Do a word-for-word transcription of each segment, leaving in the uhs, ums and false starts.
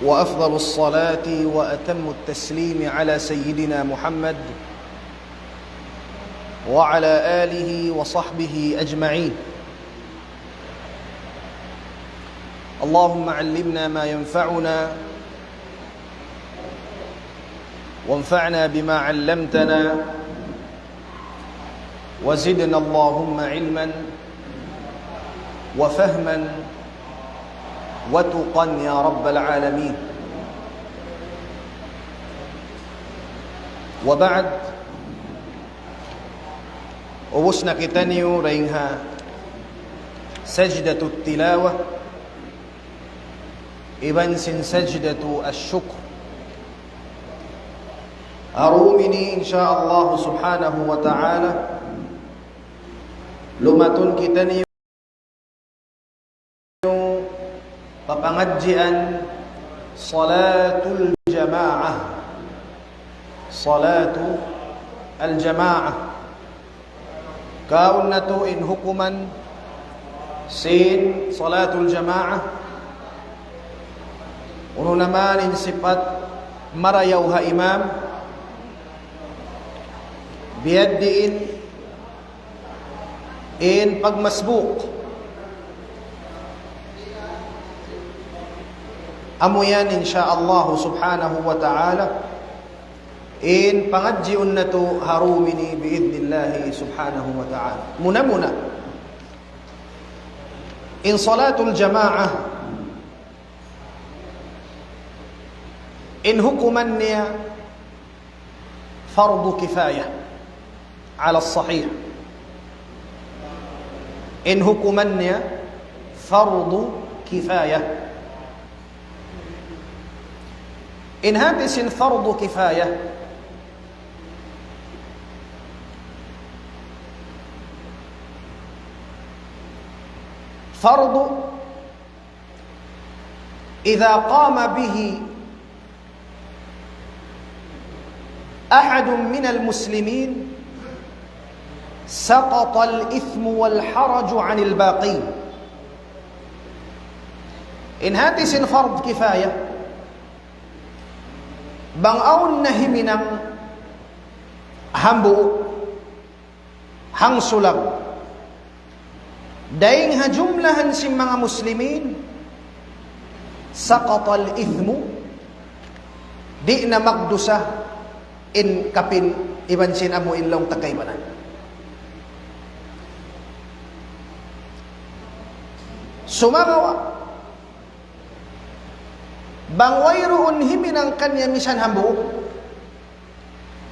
وأفضل الصلاة وأتم التسليم على سيدنا محمد وعلى آله وصحبه أجمعين. اللهم علمنا ما ينفعنا وانفعنا بما علمتنا وزدنا اللهم علما وفهما وتقى يا رب العالمين. وبعد، ubus na kitaniyu dayn ha sajdatut tilawa iban sin sajdatut shukr. Ha dum ini, insya Allah subhanahu wa ta'ala, lumatun kitaniyu pa pangadjian salatul jamaah. Salatul jamaah. Kaun natu' in hukuman sin salatul jamaah. Unu na man in sipat marayaw ha imam. Biyadiin in pagmasbuk. Amu yan, insya Allah subhanahu wa ta'ala, in pangadjiun natu' ha dum ini bi'idhnillahi subhanahu wa ta'ala. Muna-muna, in salatul jamaah, in hukuman niya fardu kifaya ala sahih. In hukuman niya fardu kifaya. In hati sin fardu kifaya, fardu إذا قام به أحد من المسلمين سقط الإثم والحرج عن الباقين. In hati sin fard kifaya, bang awn na himinang hambuuk hangsulag dayn ha jumlahan sin manga muslimin, saqatal ithmu, di' na magdusa in kapin iban sin amu in laung ta kaibanan. Sumagawa', bang wayruun himinang kaniya misan hambuuk,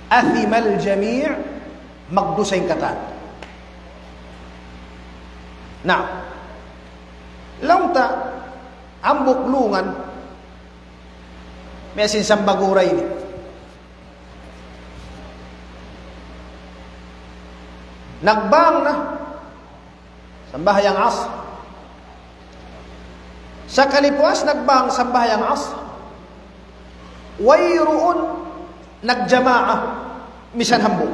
athimal jami', magdusa in katan. Na, laung ta, hambuuk lungan, misan sambagura ini. Nagbang na, sambahayang Asr. Sakali puas nagbang sambahayang Asr, wayruun nagjamaa, misan hambuuk.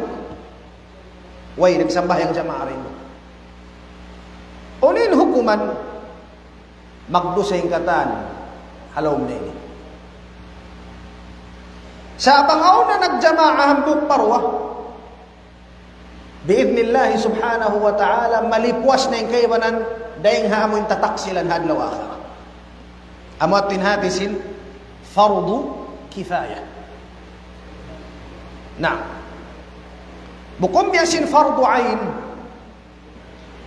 Way nagsambahayang jamaa dayn duun. Unu in hukuman? Magdusa in katan ha lawm niya ini. Sa' bang awn na nagjamaa hambuuk pa duwa, bi'idhnillahi subhanahu wa ta'ala, malipuas na in kaibanan dayn ha amu in tataksilan ha adlaw akhirat. Amu yadtu in hati sin fardu kifaya. Na, bukun biya' sin fardu ain.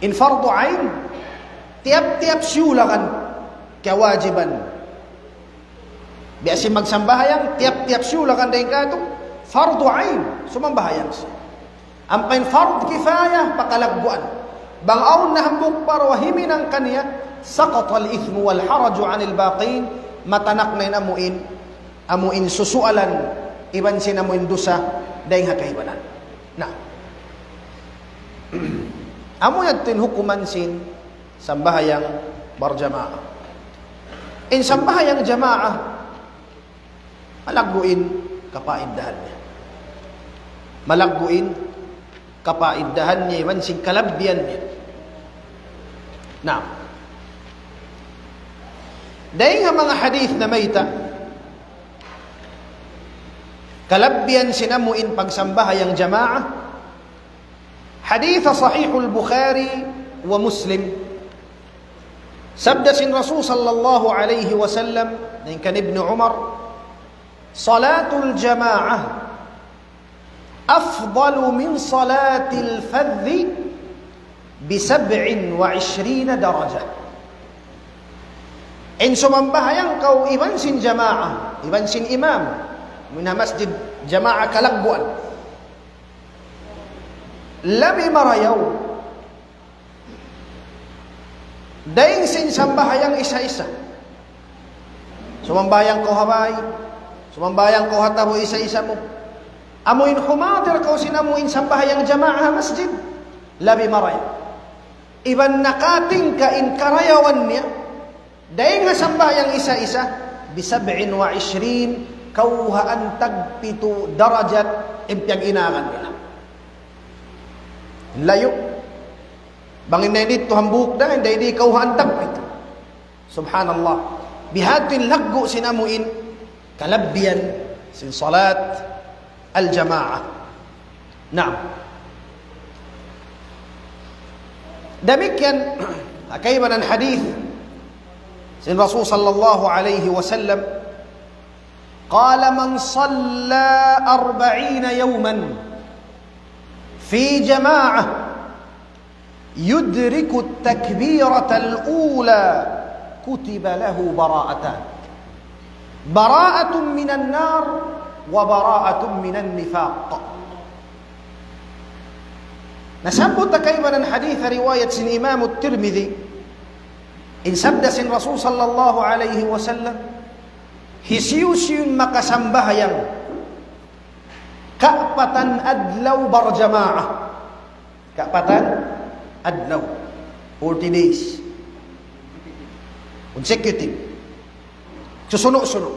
In fardu ain, tiyap-tiyap siyulagan, kawajiban. Biya' sin magsambahayang, tiyap-tiyap siyulagan dayn katu', fardu ain, sumambahayang siya. Ampa in fard kifaya, pakalagguan. Bang awn na hambuuk pa duwa himinang kaniya, saqatal ithmu wal haraju anil baqin, matanak na in amu in, amu in susualan, iban sin amu in dusa, dayn ha kaibanan. Na, amu yadtu in hukuman sin sambahayang barjamaa. In sambahayang jamaa, malaggu' in kapaiddahan niya. Malaggu' in kapaiddahan niya, iban sin kalabbihan niya. Na, dayn ha manga hadith namayta', Kalabbihan sin amu in pagsambahayang jamaa. Hadith sahihul Bukhari wa Muslim. Sabda sin Rasul sallallahu alayhi wasallam, dayn kan Ibnu Umar, صلاة الجماعة أفضل من صلاة الفذ بسبع وعشرين درجة. In sumambahayang kaw iban sin jamaa, iban sin imam, amu in ha masjid jamaa kalagguan, labi marayaw dayn sin sambahayang isa-isa. Sumambahayang kaw ha bay, sumambahayang kaw ha tabu' isa-isa mu. Amu in humadir kaw sin amu in sambahayang jamaa ha masjid, labi marayaw. Iban nakating ka in karayawan niya, dayn ha sambahayang isa-isa, بسبع وعشرين, kawhaan tagpitu darajat in piyag-inaran nila. Layu'. Bang in dayn didtu hambuuk da, in dayn di kawhaan tagpitu. Subhanallah. Bihadtu in laggu' sin amu in kalabbihan sin salat al-jamaa. Naam. Damikkiyan, ha kaibanan hadith sin Rasul sallallahu alayhi wasallam, قال: من صلى أربعين يوما في جماعة يدرك التكبيرة الأولى كتب له براءتان، براءة من النار وبراءة من النفاق. Nasabbut ha kaibanan hadith riwayat sin Imam Tirmidhi, in sabda sin Rasul sallallahu alayhi wasallam, hisiyu-siyu in makasambahayang kaapatan adlaw barjamaa. Kaapatan adlaw. Forty days. Consecutive. Susunu'-sunu'.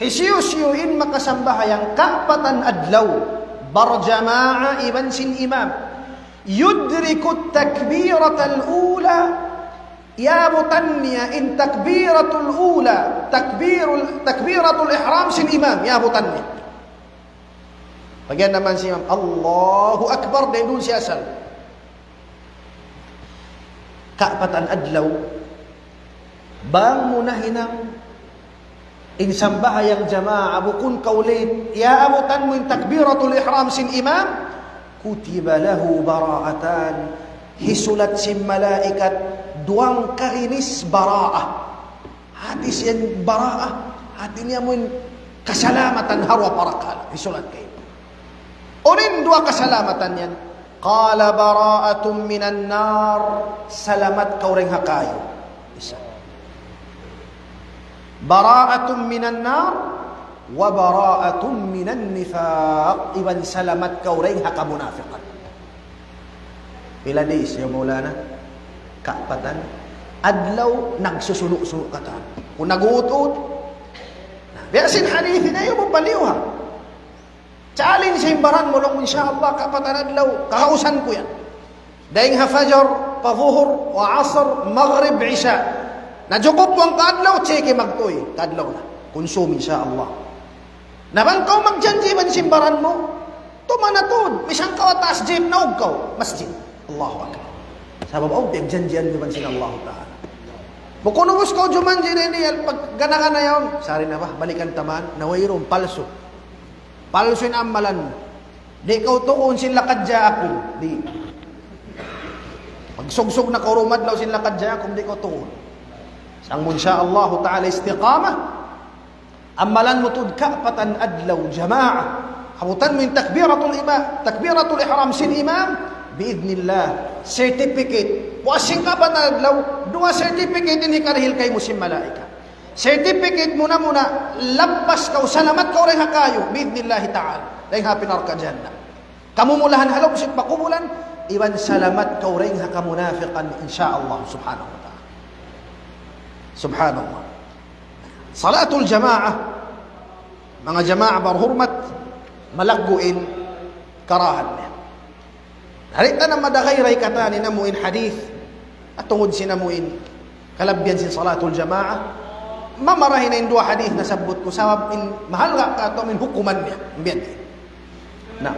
Hisiyu-siyu in makasambahayang kaapatan adlaw barjamaa iban sin imam. يدرك التكبيرة الأولى, yaabutan niya in takbiratul ula, takbirul, takbiratul ihram sin imam, yaabutan niya. Pag-iyan naman sin imam, Allahu Akbar, dayn duun siya asal. Kaapatan adlaw, bang mu nahinang in sambahayang jamaa, bukun kaw late, yaabutan mu in takbiratul ihram sin imam, كتب له براءتان, hisulat sin malaikat duwang karinis baraah. Hati siya baraah, hati niya amu in kasalamatan ha duwa parakala', hisulat kaymu. Unu in duwa kasalamatan yan? قال: براءة من النار, salamat kaw dayn ha kayu. Isa. براءة من النار وبراءة من النفاق. Iban salamat kaw dayn ha kamunafiqan. Pila days, ya Maulana? Kaapatan adlaw, nagsusunu'-sunu' katan. Kung nag-uut-uut. Na, biya' sin hadith na yun, mapaliw ha. Challenge sa in baran mu, laung mu, insya Allah, kaapatan adlaw, kahausan ku yan. Dayn ha fajar, pa zuhur, wa asr, maghrib, isha. Na jukup wang kaadlaw, chiki magtuy, kaadlaw na. Consume, insya Allah. Na bang kaw magjanji' iban sin baran mu, tumana tuud, misan kaw ha taas jeep, naug kaw, masjid. Allahu Akbar. Sabab awn piyagjanjian mu iban sin Allah Ta'ala. Bukun ubus kaw jumanji' na ini, pag gana-gana yaun, sari na ba, balikan ta man, na wayruun, palsu. Palsu in amalan mu. Di' kaw tuun sin لقد جاءكم. Di'. Pagsugsug na kaw dumadlaw sin لقد جاءكم, di' kaw tuun. Sa' mu, insya Allah Ta'ala, istiqamah. Amalan mu tuud kaapatan adlaw jamaa. Abutan mu in takbiratul ima-, takbiratul ihram sin imam, bi'idhnillah. Certificate. Puas sin kaapatan adlaw, duwa certificate in hikarihil kaymu sin malaikat. Certificate muna-muna, lappas kaw, salamat kaw dayn ha kayu, bi'idhnillahi ta'ala. Dayn ha api narka' jahannam. Kamumulahan ha lawm sin pakubulan, iban salamat kaw dayn ha kamunafiqan, insya Allah subhanahu wa ta'ala. Subhanallah. Salatul jamaa, manga jamaa barhurmat, malaggu' in karahan niya. Di' ta na madagay-ray katan in amu in hadith, at tungud sin amu in kalabbihan sin salatul jamaa. Mamarahi na in duwa hadith nasabbut ku, sabab in mahalga' katu' amu in hukuman niya. Biya' diin. Na.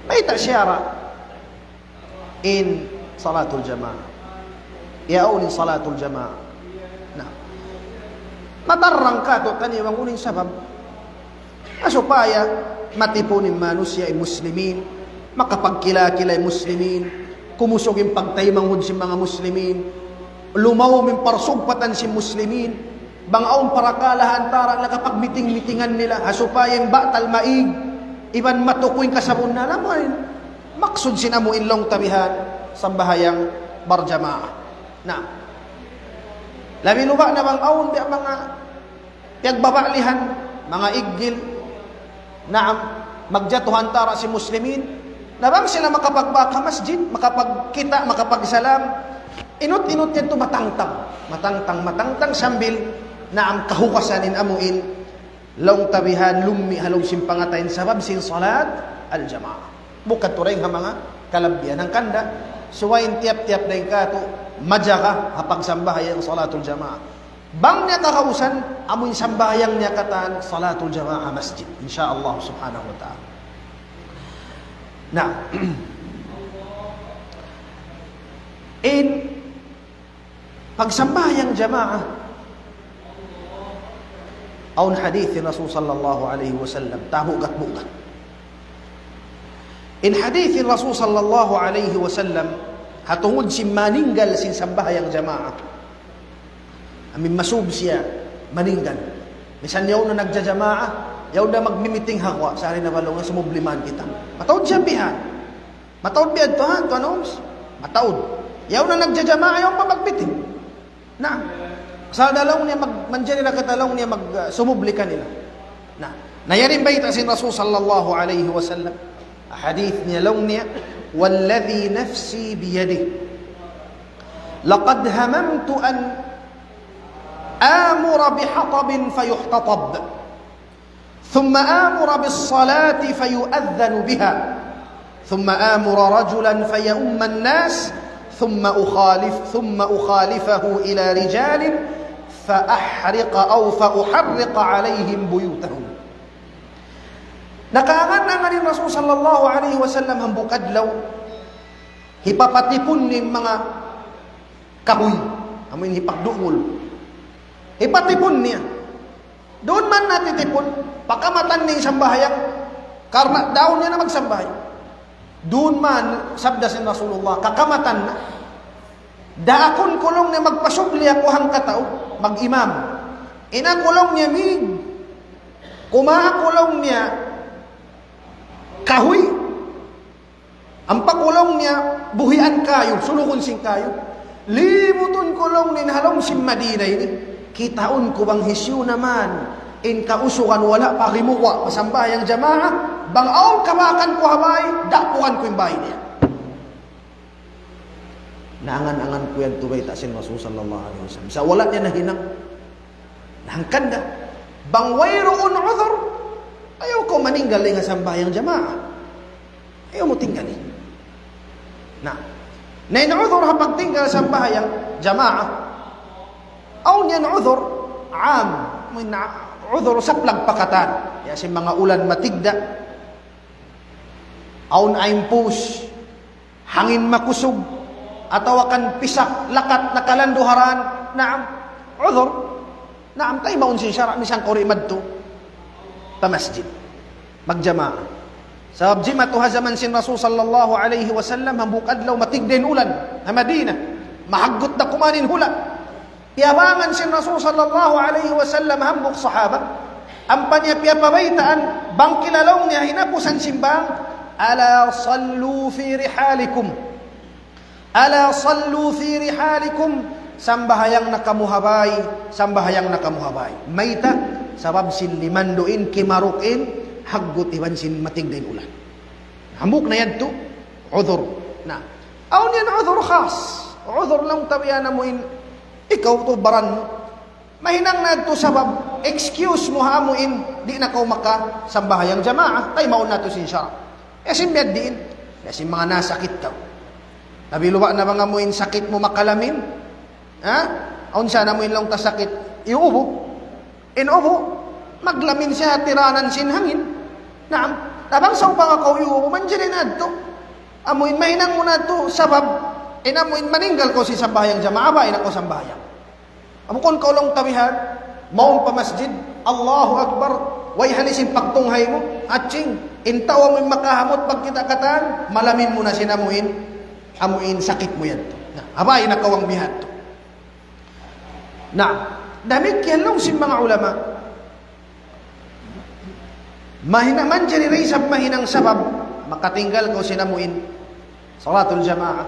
Mayta' siyara' in salatul jamaah. Yaun in salatul jamaah. Na. Matarrang kātu'niyu bang unu in sabab. Na supaya matipun in manusiya' in muslimin, makapagkila-kila in muslimin, kumusug in pagtaymanghud sin manga muslimin, lumaw in parsugpatan sin muslimin, bang awn parakala' ha antara' nila kapagmiting-mitingan nila, ha supaya in batal maig, iban matuku' in kasabunnalan mu in maksud sin amu in laung ta bihan, sambahayang barjamaah. Na, labi luba' na bang awn biya' manga piyagbabalihan, manga iggil, naam, magjatu ha antara' sin muslimin, na bang sila makapagbāk ha masjid, makapagkita', makapagsalam, inut-inut yan tu matangtang, matangtang, matangtang sambil, naam, kahugasan in amu in, laung ta bihan lummi' ha lawm sin pangatayan sabab sin salat al-jamaah. Bukun tuud dayn ha manga kalabbihan. Hangkan da, subay in tiyap-tiyap dayn kātu', majaga ha pagsambahayang salatul jamaah. Bang niya kakausan, amu in sambahayang niya katan, salatul jamaah masjid. Insya Allah subhanahu wa ta'ala. Na, in pagsambahayang jamaah, awn hadith sin Rasul sallallahu alayhi wasallam, tabugat-bugat. In hadith sin Rasul sallallahu alayhi wasallam, ha tungud sin maninggal sin sambahayang jamaah. Amu in masub siya maninggal. Misan yaun na nagjajamaah, yaun na magmimiting ha guwa', sari na ba laung niya sumubli man kita. Mataud siya bihan. Mataud biya' tuhan, tuhan Oms. Mataud. Yaun na nagjajamaah, yaun pa magmiting. Na, sa' da laung niya mag-, manjari da kita laung niya mag-, uh, sumubli kanila. Na, na yari in bayta' sin Rasul sallallahu alayhi wasallam. Hadith niya laung niya, والذي نفسي بيده لقد هممت أن آمر بحطب فيحتطب ثم آمر بالصلاة فيؤذن بها ثم آمر رجلا فيؤم الناس ثم أخالف، ثم أخالفه إلى رجال فأحرق أو فأحرق عليهم بيوتهم. Nakaangan-angan in Rasul sallallahu alayhi wasallam hambuuk adlaw, hipapatipun niya in manga kahuy, amu in hipagdungul. Hipatipun niya. Duun man na titipun, pakamatan niya in sambahayang, karna' daun niya na magsambahayang. Duun man, sabda sin Rasulullah, kakamatan na. Daakun ku laung niya magpasubli aku hangkatau, mag-imam. In aku laung niya mig, kumawa' aku laung niya kahuy. Ampa ku laung niya buhian kayu, sulugun sin kayu. Libutun ku laung niya in ha lawm sin Madina ini. Kitaun ku bang hisiyu na man in kausugan wala' pa gimuwa' pa sambahayang jamaah, bang awn kabakan ku ha bay, dapuan ku in bay niya. Naangan-angan ku yan tu bayta' sin Rasul sallallahu alayhi wasallam. Sa' wala' niya nahinang. Na hangkan da, bang wayruun udhur, ayaw kaw maninggal dayn ha sambahayang jamaah. Ayaw mu tinggali. Na, na in udhur ha pagtinggal sambahayang jamaah, awn yan udhur am, amu in udhur saplag pa katan. Biya' sin manga ulan matigda', awn aimpuus, hangin makusug, atawa kan pisak lakat nakalandu' ha dan, naam, udhur. Naam, taymaun sin sara', misan kaw di' madtu pa masjid magjamaah. Sabab jimatu ha jaman sin Rasul sallallahu alayhi wasallam, hambuuk adlaw matigda' in ulan ha Madina, mahaggut da kuman in hula'. Piyabangan sin Rasul sallallahu alayhi wasallam hambuuk sahaba. Ampa niya piyapabaytaan, bang kila laung niya hinapusan sin bang, ألا صلوا في رحالكم. ألا صلوا في رحالكم. Sambahayang na kamu ha bay, sambahayang na kamu ha bay. Mayta', sabab sin limandu' in, kimaruk in, haggut iban sin matigda' in ulan. Hambuuk na yadtu, udhur. Na, awn yan udhur khas. Udhur laung ta biya' na amu in ikaw tu baran mu. Mahinang na yadtu sabab, excuse mu ha amu in, di' na kaw makasambahayang jamaah, taymaun na yadtu sin sara'. Biya' sin biya' diin, biya' sin manga nasakit kaw. Labi luba' na bang amu in sakit mu makalamin, Ha? Awn sa amu in laung ta sakit, iyuubu. In ubu, maglamin siya ha tiranan sin hangin. Naam. Na bang sawpama kaw iyuubu, manjari na yadtu. Amu in mahinang mu na yadtu, sabab, in amu in maninggal kaw sin sambahayang jamaa, ba'in na kaw sambahayang. Amu kaw laung ta bihan, mawn pa masjid, Allahu Akbar, way hali sin pagtunghay mu, aching, in tau amu in makahamut pagkita' katan, malamin mu na sin amu in, amu in sakit mu yadtu. Na, ha ba'in na kaw bihan yadtu. Na, damikkiyan laung sin manga ulama. Mahina-, manjari da isab mahinang sabab, makatinggal kaw sin amu in salatul jamaa.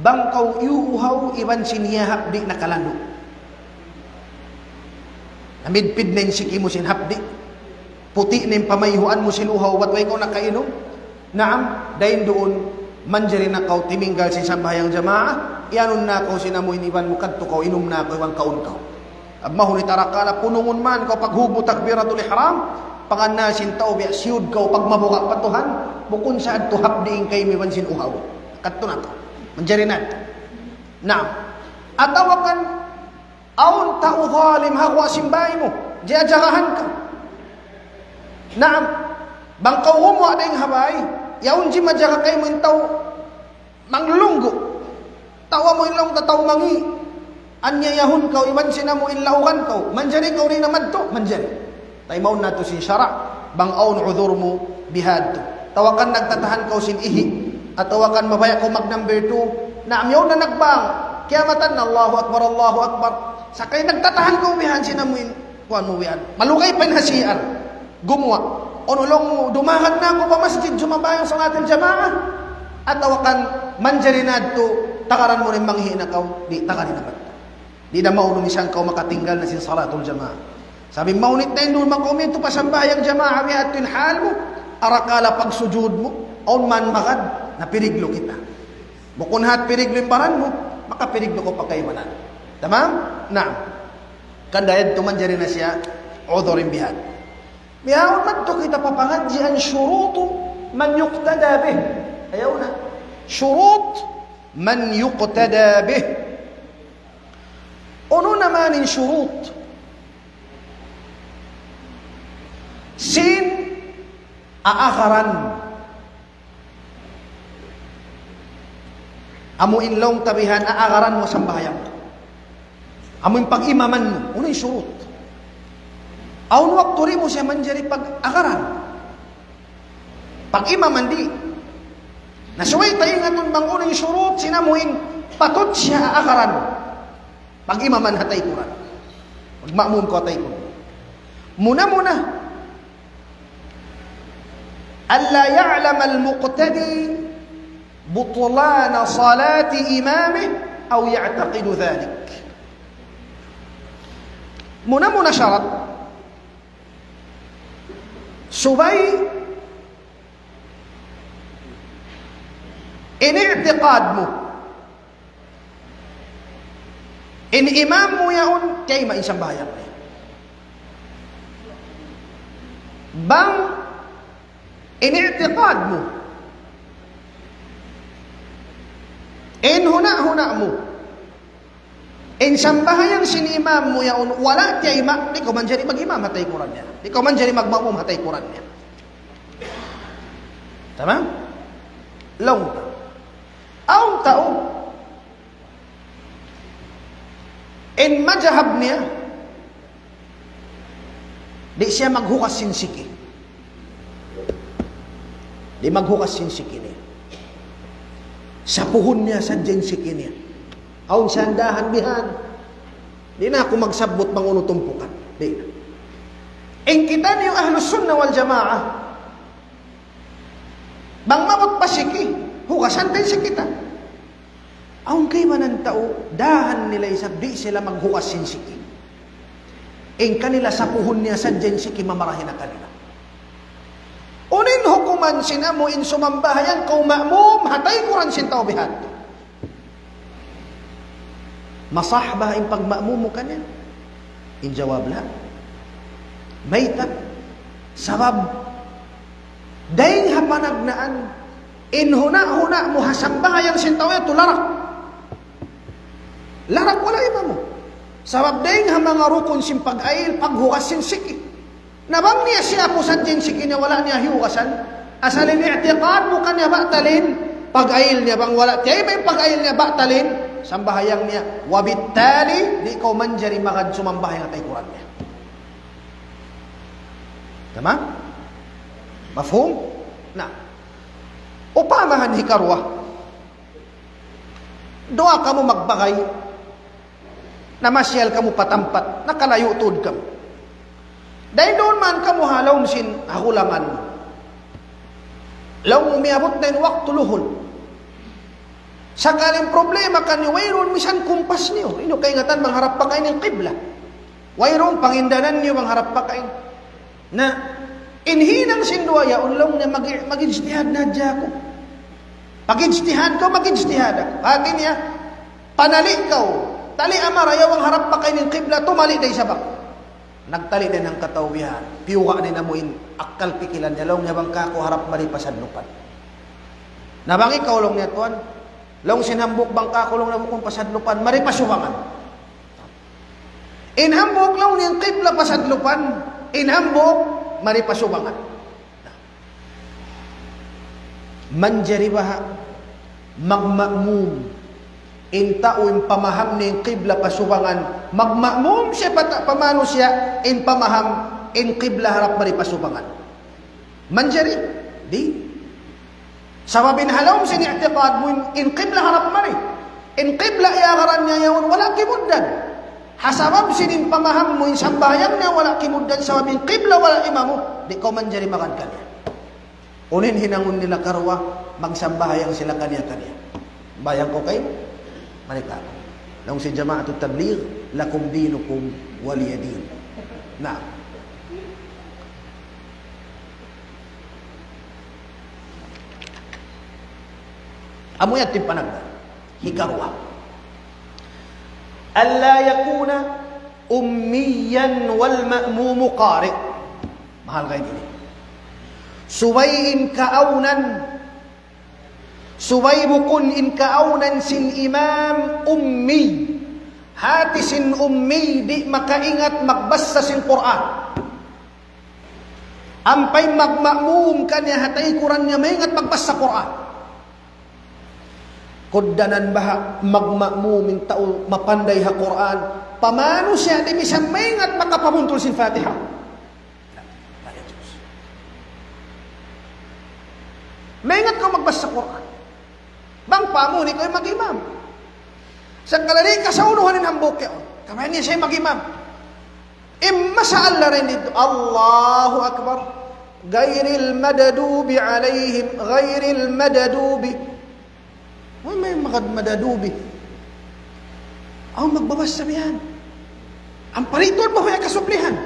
Bang kaw iyuuhaw iban sin hiyahapdi' nakalandu'. Namidpid na in siki mu sin hapdi'. Puti' na in pamayhuan mu sin uhaw, bat way kaw nakainum. Naam, dayn duun, manjari na kaw timinggal sin sambahayang jamaa, iyanun na kaw sin amu in iban mu, kadtu kaw, inum na kaw, iban kaun kaw. Ab mahunit arakala', punungun man kaw paghug mu takbiratul ihram, pangannal sin tau biya' siyud kaw pagmabuga' pa Tuhan, bukun sa yadtu hapdi' in kaymu iban sin uhaw. Kadtu na kaw. Manjari na yadtu. Naam. Atawa kan, awn tau zalim ha guwa' sin bāy mu, jajagahan kaw. Naam, bang kaw gumuwa' dayn ha bāy, yaun jimajaga kaymu in tau manglunggu'. Tau amu in laung ta tau mangi'. Anyayahun kaw, iban sin amu in laugan kaw. Manjari kaw di' na madtu, manjari. Taymaun natu' sin sara', bang awn udhur mu bihadtu. Atawa kan nagtatahan kaw sin ihi', atawa kan mabaya' kaw mag number two, naam yaun na nagbang, kiyamatan na, Allahu Akbar, Allahu Akbar. Sakali nagtatahan kaw bihan sin amu in, kuwan mu bihan. Malugay pa in ha C R. Gumuwa'. Unu laung mu, dumagan na aku pa masjid, sumambahayang salatul jamaa. Atawa kan manjari na yadtu, tagaran mu in manghi' na kaw, di' tagaran na madtu. Di' da maunu misan kaw makatinggal na sin salatul jamaa. Sabab mahunit na in duun makaumi yadtu pa sambahayang jamaa, biya' yadtu in hal mu, arakala' pagsujud mu, awn man magad, napiriglu kita. Bukun hat piriglu in baran mu, makapiriglu kaw pa kaibanan. Tamam? Naam. Hangkan da yadtu manjari na siya, udhur in bihan. Bihaun madtu kita pa pangadjian شروط من يقتدى به. Ayaw na. شروط من يقتدى به. Unu na man in shurut? Sin aagaran. Amu in laung ta bihan aagaran mu sambahayang. Amu in pag-imaman mu. Unu in shurut? Awn waktu di' mu siya manjari pag-aagaran. Pag-imaman di'. Na subay ta ingatun bang unu in shurut sin amu in patut siya aagaran. Pag-imaman ha taykuran. Pag-ma'mum kaw ha taykuran. Muna-muna, ألا يعلم المقتدي بطلان صلاة إمامه أو يعتقد ذلك. Muna-muna sharat, subay in i'tiqad mu, in imam mu yaun, tiyayma' in sambahayang niya. Bang in i'tiqad mu, in huna'-huna' mu, in sambahayang sin imam mu yaun, wala' tiyayma', di' kaw manjari mag-imam ha taykuran niya. Di' kaw manjari magma'mum ha taykuran niya. Tamam? Laung ta. Awn tau, in madhab niya, di' siya maghugas sin siki. Di' maghugas sin siki niya. Sapuhun niya sadja in siki niya. Awn siya dahan bihan. Di' na aku magsabbut bang unu tumpukan. Di' na. In kitaniyu Ahlus Sunnah wal Jamaah, bang maabut pa siki, hugasan ta in siki ta. Awn kaibanan tau, dahan nila isab di' sila maghugas sin siki. In kanila sapuhun niya sadja in siki mamarahi na kanila. Unu in hukuman sin amu in sumambahayang kaw ma'mum ha taykuran sin tau bihadtu? Masah ba in pagma'mum mu kaniya? In jawab, la. Mayta'? Sabab, dayng ha panagnaan, in huna'-huna' mu ha sambahayang sin tau yadtu larak. Larak wala' imamu. Sabab dayng ha manga rukun sin pag-ayil, paghugas sin siki. Na bang niya siya pusat in siki niya wala' niya hiyugasan. Asal in i'tiqad mu kaniya batal in pag-ayil niya, bang wala' tiyayma' in pag-ayil niya batal in sambahayang niya. Wabittali, di' kaw manjari magad sumambahayang ha taykuran niya. Tamam? Mafhum? Na. Upamahan hikaruwa. Duwa kamu magbagay. Namasyal kamu pa tampat, nakalayu' tuud kamu. Dayn duun man kamu ha lawm sin hakulangan. Laung mu miyabut na in waktu luhul. Sakali in problema kaniyu, wayruun misan kumpas niyu. Unu kaingatan bang harap pa kaymu in qibla? Wayruun pangindanan niyu bang harap pa kaymu. Na, in hinang sin duwa yaun laung niya mag-, mag-ijtihad na hadja aku. Pag-ijtihad kaw, mag-ijtihad aku. Hati niya, panali' kaw. Tali' amara yaun harap pa kaymu in qibla, tumali' da isab aku. Nagtali' na in hangkatau bihan. Piyuga' na in amu in akkal pikilan niya. Laung niya bang kāku' harap mari pa sadlupan. Na bang ikaw laung niya tuwan. Laung sin hambuuk bang kāku' laung niya bukun pa sadlupan. Mari pa subangan. In hambuuk laung niya in qibla pa sadlupan, in hambuuk mari pa subangan. Manjari baha' magma'mum in tau in pamaham niya in qibla pa subangan, magma'mum siya pa ta-, pa manusiya' in pamaham in qibla harap mari pa subangan. Manjari? Di'. Sabab in ha lawm sin i'tiqad mu in, in qibla harap mari. In qibla iyagaran niya yaun wala' kimugdan. Ha sabab sin in pamaham mu in sambahayang niya wala' kimugdan sabab in qibla wala' imamu, di' kaw manjari magad kaniya. Unu in hinangun nila karuwa, magsambahayang sila kaniya-kaniya. Bayang kaw kay, mari ka. Laung sin Jama'atut Tabligh, lakum dinukum waliya din. Na. Amu yan in panagna'. Hikaruwa. ألا يكون أميا والمأموم قارئ. Mahal kain ini. Subay in kaawnan, subay bukun in kaawnan sin imam ummi. Hati sin ummi di' makaingat magbassa sin Qur'an. Ampa in magma'mum kaniya ha taykuran niya maingat magbassa Qur'an. Kugdanan baha' magma'mum in tau mapanday ha Qur'an. Pa manusiya' di' misan maingat makapabuntul sin Fatiha. Maingat kaw magbassa Qur'an. Bang pa amu in ikaw in mag-imam. Sangkala di' kasaunuhan in hambuuk yaun. Kamayan niya siya mag-imam. Imma sa Allah rin didtu. Allahu Akbar. غير المغضوب عليهم، غير المغضوب. Way may magad madadubi. Aw magbabasa biyan. Ampa di' tuud mabaya' kasublihan.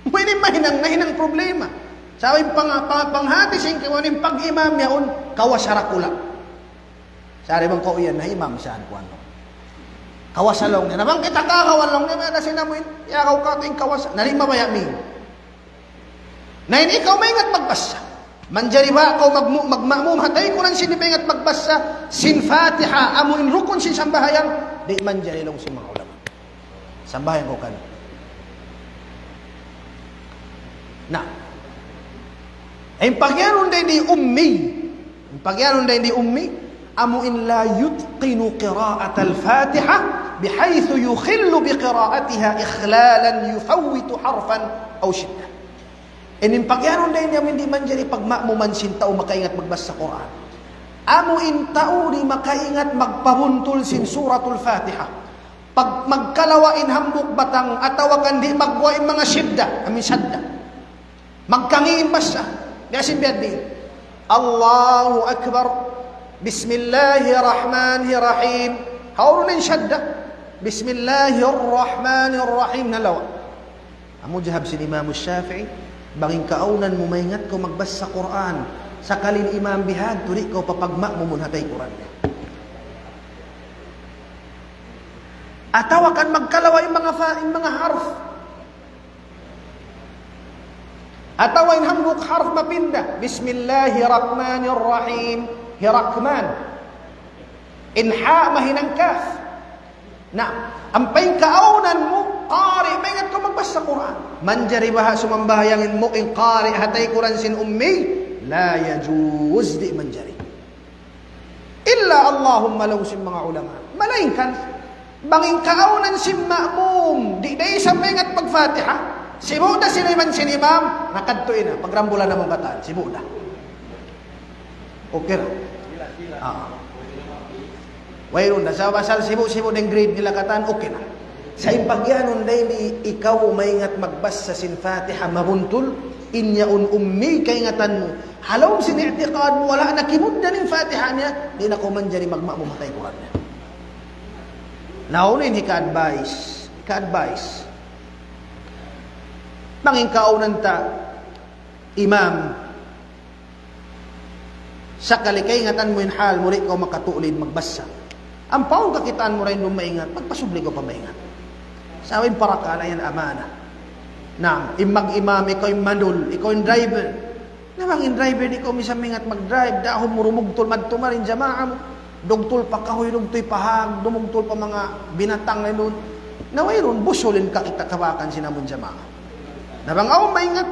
Way ini mahinang, nahinang problema. Sa' in pang-, pang-, panghati sin kiyawa' in pag-imam yaun, kawasa dakula'. Sa' di' bang kaw iyan na imam saan kuwan. Kawasa laung niya. Na bang kita kakawan laung niya, may ada sin amu in, ya kaw katu' in kawasa. Na di' mabaya' mi. Na in ikaw maingat magbassa. Manjari ba kaw magmu-, magma'mum ha taykuran sin di' maingat magbassa, sin Fatiha, amu in rukun sin sambahayang, di' manjari laung sin manga ulama. Sambahayang kaw kaniya. Na. In pagiyanun dayn di ummi. In pagiyanun dayn di ummi. Amu in لا يتقن قراءة الفاتحة بحيث يخل بقراءتها إخلالا يفوت حرفا أو شدة. In, in pagiyanun dayn di amu in di' manjari pagma'muman sin tau makaingat magbassa Qur'an. Amu in tau di' makaingat magpabuntul sin Suratul Fatiha. Pag magkalawa' in hambuuk batang atawa kan di' magguwa' in manga shadda, amu in shadda. Magkangi' in bassa. Biya' sin biya' di. Allahu Akbar. Bismillahirrahmanirrahim. Hawnu in shadda? Bismillahirrahmanirrahim. Nalawa'. Amu jawab sin Imam Shafi'i, bang in kaawnan mu maingat kaw magbassa Qur'an, sakali in imam bihadtu di' kaw papagma'mumun ha taykuran niya. Atawa kan magkalawa' in manga fa-, in manga harf. Atawa in hambuuk harf mapinda. Bismillahirrahmanirrahim. Hirakman. In ha mahinang kaf. Na, ampa in kaawnan mu, qari, maingat kaw magbasa Qur'an. Manjari baha' sumambahayang in mu, in qari, ha taykuran sin ummi, la yajuz, di' manjari. Illa Allahumma, laung sin manga ulama. Malaingkan, bang in kaawnan sin ma'mum, di' da isab maingat mag-Fatiha. Sibu' da sila iban sin imam, nakadtu ina, pagrambulan na mong katan, sibu' da. Okay ra. Ah. Wayruun da. Sa' pasal sibu'-sibu' da in grade nila katan, okay na. Sa' in pagiyanun da ini, ikaw maingat magbasa sin Fatiha mabuntul, in yaun ummi kaingatan mu. Ha lawm sin i'tiqad mu, wala' na kimugdan in Fatiha niya, di' na kaw manjari magma'mum ha taykuran niya. Na unu in hika-advise? Hika-advise. Bang in kaawnan ta, imam, sakali kaingatan mu in hal mu, di' kaw makatulid magbasa. Ampa awn kakitaan mu ra in duun maingat, magpasubli kaw pa maingat. Sa' in parakala' yan amana. Naam, in mag-imam, ikaw in mandul, ikaw in driver. Na bang in driver, di' kaw misan maingat mag-drive, dahun mu rumugtul madtu mari in jamaa mu. Dugtul pa kahuy, dugtul pa hag, dumugtul pa manga binatang na duun. Na wayruun, busul in kakita' kabakan sin amun jamaa. Na bang awn maingat,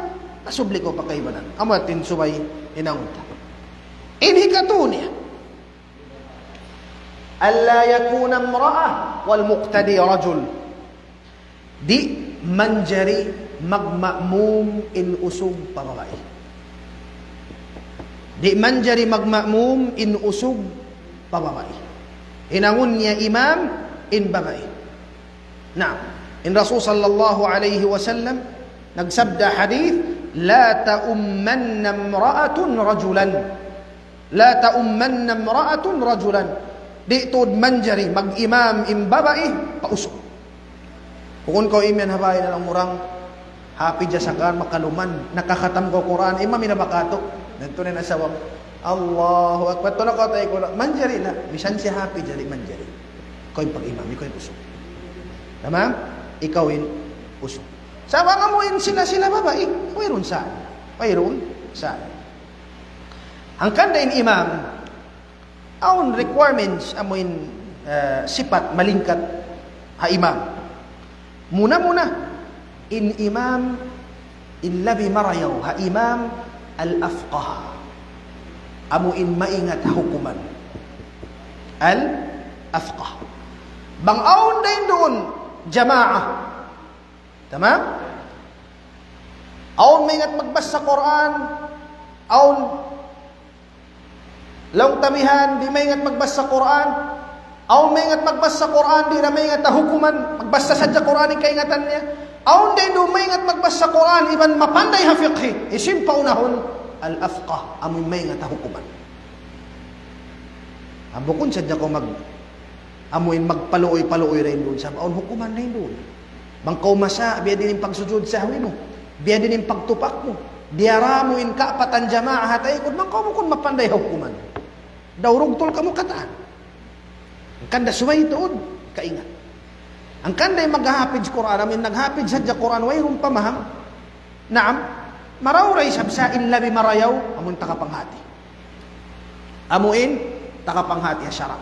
pasubli kaw pa kaibanan. Amu yadtu in subay hinangun ta. In hikatu niya, ألا يكون امرأة والمقتدي رجل. Di' manjari magma'mum in usug pa babai. Di' manjari magma'mum in usug pa babai. Hinangun niya imam in babai. Naam. In Rasul sallallahu alayhi wasallam nagsabda hadith, لا تؤمن امرأة رجلا. لا تؤمن امرأة رجلا. Di' tuud manjari mag-imam in babai pa usug. Bukun kaw imiyan ha bay na lang murang hapid ya sakan makaluman, nakakatam kaw Qur'an, imam ina bakatu. Nantu na in asawa mu, Allahu Akbar, tu na kaw tay ku na, manjari na, misan siya hapid ya di' manjari. Ikaw in pag-imam, ikaw in usug. Tamam? Ikaw in usug. Sa' bang amu in sila-sila babai, wayruun sa'. Wayruun sa'. Hangkan da in imam, awn requirements amu in, eh, sipat malingkat ha imam. Muna-muna, in imam, in labi marayaw ha imam, al-afqah. Amu in maingat ha hukuman. Al-afqah. Bang awn da in duun, jamaa. Tamam? Awn maingat magbasa Qur'an, awn laung ta bihan, di' maingat magbasa Qur'an, awn maingat magbasa Qur'an, di' na maingat ha hukuman, magbasa sadja Qur'an in kaingatan niya. Awn da in duun maingat magbasa Qur'an, iban mapanday ha fiqhi, hisiyu in paunahun, al-afqah, amu in maingat ha hukuman. Ah, bukun sadja kaw mag-, amu in magpaluoy-paluoy dayn duun, sabab awn hukuman dayn duun. Bang kaw masa, biya' diin in pagsujud sahwi mu, biya' diin in pagtupak mu, diyara mu in kaapatan jamaa ha taykud, bang kaw bukun mapanday ha hukuman. Daw rugtul kamu katan. Hangkan da subay tuud kaingat. Hangkan da in maghahapid Qur'an, amu in naghahapid sadja Qur'an, wayruun pamaham. Naam, marayaw da isab sa' in labi marayaw, amu in tagapanghati. Amu in tagapanghati ha sara'.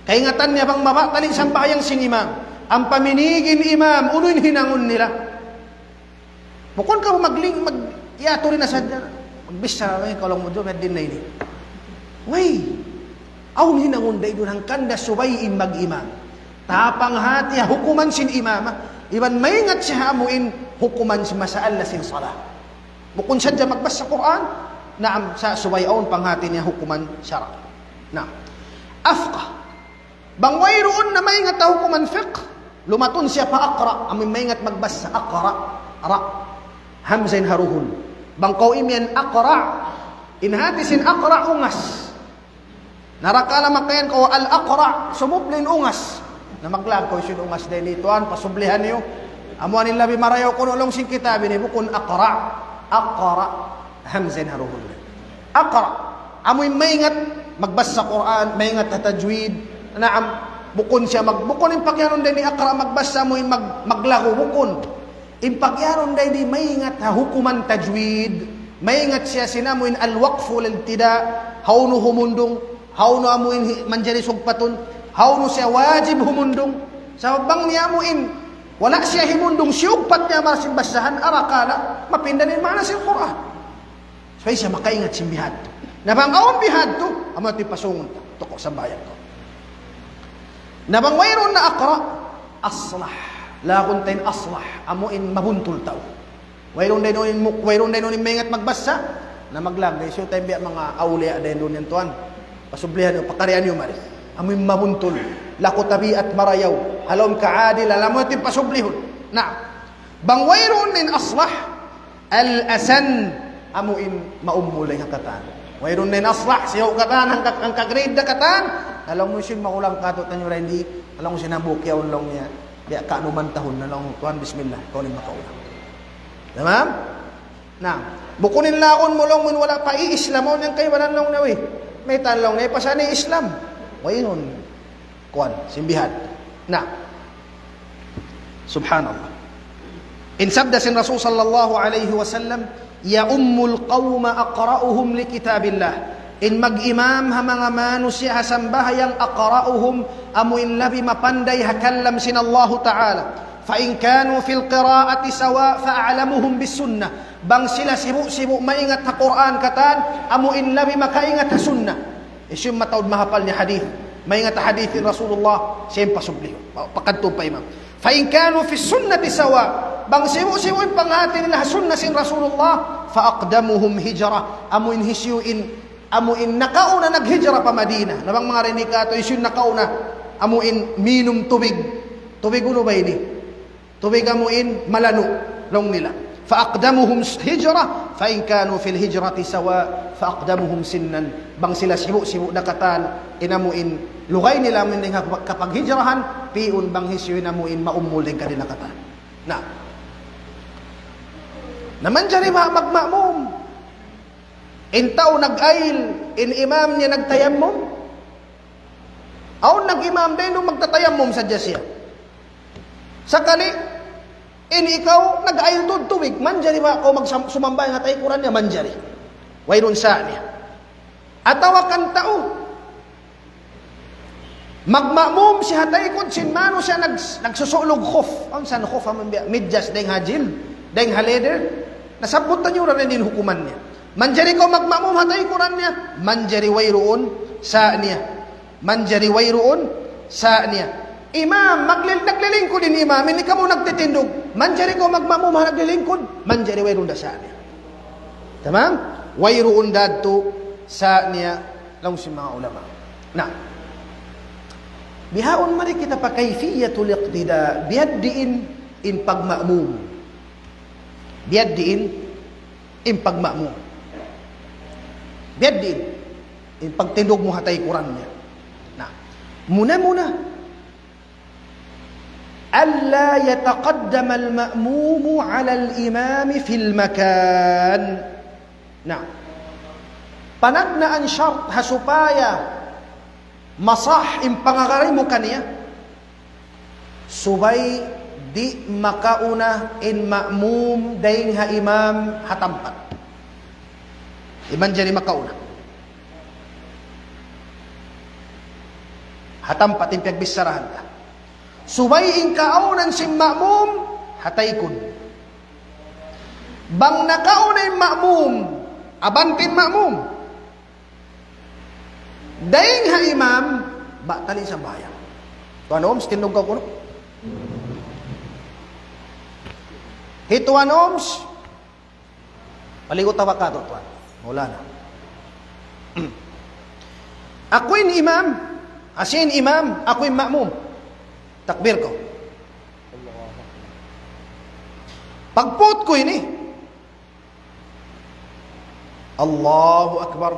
Kaingatan niya bang mabatal in sambahayang sin imam. Ampa minīg in imam, unu in hinangun nila? Bukun kaw magling-, mag-, yatu rin na sadja. Magbichara na, ikaw lang mu duun, may din na ini. Way. Awn hinangun da isab hangkan da subay in mag-imam. Tapanghati ha hukuman sin imam, iban maingat siya ha amu in hukuman sin masalah sin salah. Bukun sadja magbasa Qur'an, naam, sa' subay awn panghati niya hukuman sara'. Naam. Afqah. Bang wayruun na maingat ha hukuman fiqh, lumatun siya pa aqra', amu in maingat magbasa aqra', ra, hamzah in ha duhul. Bang kaw imiyan aqra', in hati sin aqra' ungas. Narakala makayan kaw al-aqra', sumubli in ungas. Na maglag kaw sin ungas dayn di tuwan, pasublihan niyu. Amu in labi marayaw kunu' laung sin kitab ini, bukun aqra'. Aqra'. Hamzah in ha duhul. Aqra'. Amu in maingat magbasa Qur'an, maingat ha tajwid. Naam, bukun siya mag-, bukun in pagiyanun dayn di aqra' magbasa amu in mag-, maglagu, bukun. In pagiyanun dayn di maingat ha hukuman tajwid, maingat siya sin amu in al-waqf wal-ibtida', hawnu humundung, hawnu amu in hi-, manjari sugpatun, hawnu siya wajib humundung, Sabab bang niya amu in, wala' siya himundung siyugpat niya marayaw sin basahan, arakala', mapinda in maana sin Qur'an. Supaya siya makaingat sin bihadtu. Na bang awn bihadtu, amu yadtu in pasungun ta. Tuku' sambahayang kaw. Na bang wayruun na aqra', aslah. Laung ta in aslah, amu in mabuntul tau. Wayruun dayn duun in muk-, wayruun dayn duun in maingat magbasa, na maglag, dayn siyu tayo biya' manga awliya dayn duun yan tuwan. Pasublihan niyu, pakarian niyu mari. Amu in mabuntul, laku tabiat marayaw, ha lawm kaadil, amu yadtu in pasublihun. Na, bang wayruun in aslah, al-asan, amu in maummul dayn ha katan. Wayruun in aslah, siya katan, hangka, hangka grade na katan, laung mu sin magulang katu' taniyu ra ini, laung sin hambuuk yaun laung niya, biya' kanu man tahun na laung, tuwan, bismillah, kaw in makauna. Tamam? Na, bukun in laung mu laung mu in wala' pa Islam, awn yan kaibanan laung niya, uy. Mayta' laung niya, pasal in Islam. Wayruun. Kuwan, sin bihadtu. Na. Subhanallah. In sabda sin Rasul sallallahu alayhi wasallam, يؤم القوم أقرأهم لكتاب الله. In mag-imam ha manga manusiya' ha sambahayang أقرأهم, amu in labi mapanday ha kalam sin Allahu Ta'ala. فإن كانوا في القراءة سواء فأعلمهم بالسنة. Bang sila sibu'-sibu' maingat ha Qur'an katan, amu in labi makaingat ha sunnah. Hisiyu in mataud mahapal niya hadith, maingat ha hadith in Rasulullah, siya in pasublihun. Pa-, pakadtu pa imam. فإن كانوا في السنة سواء. Bang sibu'-sibu' in panghati nila ha sunnah sin Rasulullah, فأقدمهم هجرة. Amu in hisiyu in, amu in nakauna naghijra pa Madina. Na bang manga rinikatu, hisiyu in nakauna, amu in minum tubig. Tubig unu ba ini? Tubig amu in malanu', laung nila. فأقدمهم هجرة، فإن كانوا في الهجرة سواء، فأقدمهم سنا. Bang sila sibu'-sibu' na katan, in amu in lugay nila amu in dayn ha kapag-, kapaghijrahan, pi'un bang hisiyu in amu in maummul dayn kanila katan. Na. Na manjari ba magma'mum? In tau nag-ayl, in imam niya nagtayammum? Awn nag-imam dayn duun magtatayammum sadja siya. Sakali, in ikaw nag-ayl tuud tubig, manjari ba kaw magsam-, sumambahayang ha taykuran niya? Manjari. Wayruun sa' niya. Atawa kan tau, magma'mum siya ha taykud sin manusiya' nag-, nagsusulug khuf. Awn san khuf, amun biya' medyas, dayn ha jil, dayn ha leather. Nasabbut taniyu ra in hukuman niya. Manjari kaw magma'mum ha taykuran niya, manjari wayruun sa' niya. Manjari wayruun sa' niya. Imam, maglil-, naglilingkud in imam, ini kamu nagtitindug. Manjari kaw magma'mum ha naglilingkud, manjari wayruun da sa' niya. Tamam? Wayruun da tuud sa' niya, laung sin manga ulama. Na, bihaun mari kita pa kayfiyatul iqtida, biya' diin in pagma'mum. Biya' diin in pagma'mum. Biya' diin in pagtindug mu ha taykuran niya. Na, muna-muna, ألا يتقدم المأموم على الإمام في المكان. Na, panagnaan shart ha supaya masah in pangagad mu kaniya. Subay di' makauna in ma'mum dayn ha imam ha tampat. Di' manjari makauna. Ha tampat in piyagbicharahan ta. Subay in kaawnan sin ma'mum ha taykud. Bang nakauna in ma'mum, abante in ma'mum. Dayn ha imam, batal in sambahayang. Tuwan Oms, tindug kaw kunu'. Hi Tuwan Oms, paligu ta ba katu', Tuwan? Maulana. Aku in imam, hisiyu in imam, aku in ma'mum. Takbir kaw. Pagput ku ini, Allahu Akbar.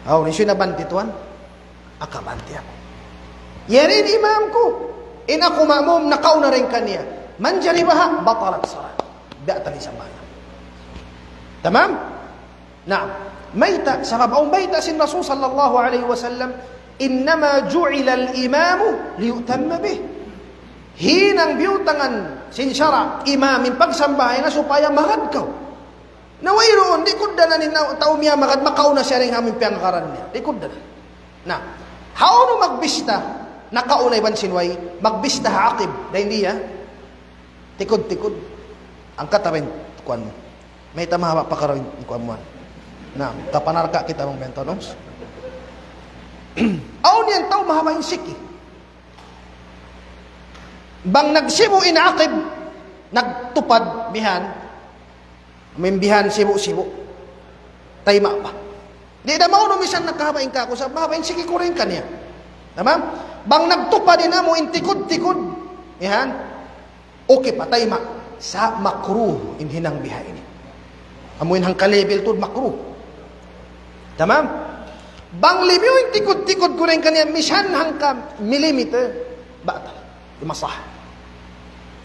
Aw, hisiyu in abante, Tuwan? Aku abante aku. Yari in imam ku. In aku ma'mum, nakauna dayn kaniya. Manjari baha', batalat salat. Batal in sambahayang. Tamam? Naam. Mayta', sabab awn bayta' sin Rasul sallallahu alayhi wasallam, إنما جعل الإمام ليؤتم به. Hinang biyutangan sin sara' imam in pagsambahayang supaya magad kaw. Na wayruun, di' kugdanan in tau miyamagad, makauna siya dayn ha amu in piyangagaran niya. Di' kugdanan. Na, hawnu magbista, Nakauna iban sin way, magbista ha aqib, dayn di ha tikud-tikud. Angkat apa in kuwan mu? Mayta' mahaba' pakarawin kuwan mu? Na, kapanarka kita bang bentonoms. Awn yan tau mahaba' in siki. Bang nagsibu' in aqib, nagtupad bihan, amu in bihan sibu'-sibu'. Tayma' pa. Di' da maunu misan nakahaba' in kaku' sa, mahaba' in siki ku dayn kaniya. Tamam? Bang nagtupad in amu in tikud-tikud, yan. Okay pa, tayma'. Sa' makruh in hinang biha ini. Amu in hangka level tuud makruh. Tamam? Bang limiyu in tikud-tikud ku dayn kaniya misan hangka millimeter, batal. Di' masah.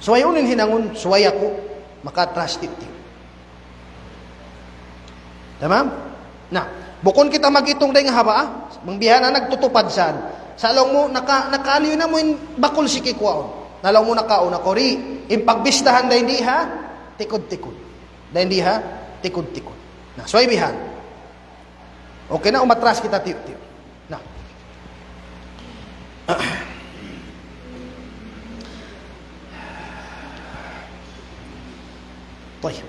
Subay unu in hinangun, subay aku maka-trust it. Tamam? Na, bukun kita mag-itung dayn ha haba', ah. Bang bihan na nagtutupad saan. Sa' laung mu, naka-, nakaliyu na mu in bakul siki ku awn. Na laung mu nakauna ku di', in pagbistahan dayn di ha tikud-tikud. Dayn di ha tikud-tikud. Na, subay bihan. Okay na, umatras kita tiyu'-tiyu'. Na. Tayyib.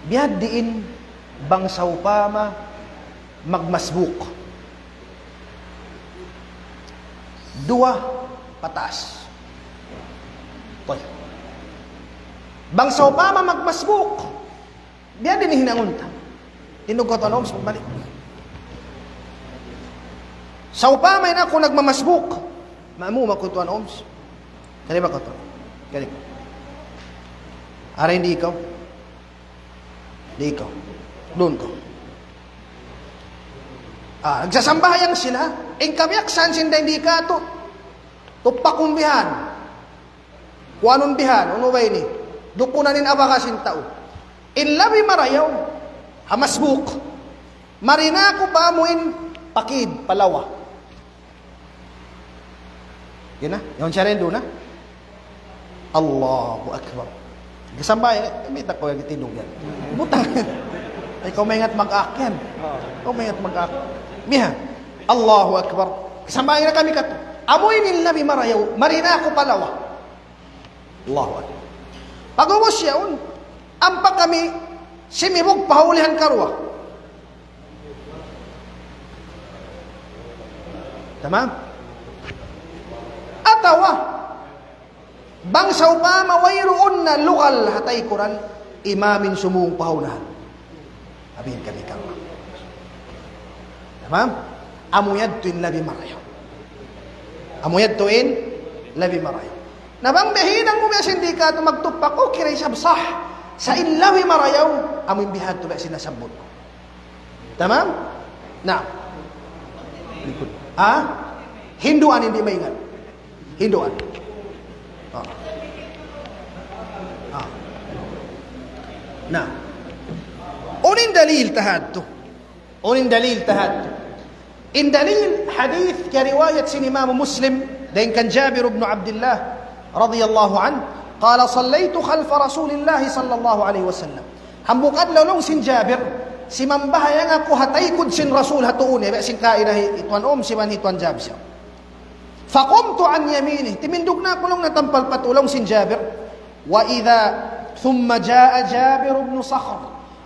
Biya' diin bang sawpama magmasbuk. Duwa pataas. Tayyib. Bang sawpama magmasbuk. Biya' diin in hinangun ta. Tindug kaw tuwan, Oms, magbalik. Sawpama in aku nagmamasbuk. Maamuma kaw tuwan, Oms. Kari ba kaw tuwan? Kari. Aray, di' ikaw. Di' ikaw. Duun kaw. Ah, nagsasambahayang sila. In kabiyaksahan sin dayn di' katu'. Tupakun bihan. Kuanun bihan, unu ba ini? Dukunan in abaga sin tau. In labi marayaw, ha masbuk. Mari na aku pa amu in pakid, palawa. Yan na, yaun siya rin duun na. Allahu Akbar. Kasambay, eh, may tako yung tindug yan. Butang. Ikaw maingat mag-act yan. Ikaw maingat mag-act. Biha. Allahu Akbar. Kasambay na kami kat-, amu in labi marayaw. Mari na aku palawa. Allahu Akbar. Pag'ubus yaun, ampa kami simibug pa hulihan karuwa. Tamam? Atawa, bang sawpama wayruun na lugal ha taykuran, imam in sumūng pa unahan. Abihin kami kang. Tamam? Amu yadtu in labi marayaw. Amu yadtu in labi marayaw. Na bang biya' hinang mu biya' sin di' katu' magtupak, okay ra isab, sah. Sa' in labi marayaw, amu in bihadtu biya' sin nasabbut ku. Tamam? Na. Likod. Ha? Hinduan, di' maingat. Hinduan. Ah. Ah. Na. Unu in dalil ta hadtu? Unu in dalil ta hadtu? In dalil hadith kiyariwayat sin Imam Muslim dayn kan Jabir ibn Abdullah radiyallahu anhu, قال: صليت خلف رسول الله صلى الله عليه وسلم. Hambuuk adlaw laung sin Jabir, simambahayang aku ha taykud sin Rasul ha tuu niya, biya' sin kaina hi tuwan Oms iban hi tuwan Jabir. فقمت عن يمينه. Timindug na aku laung natampal pa tuu laung sin Jabir. وإذا، ثم جاء جابر بن صخر.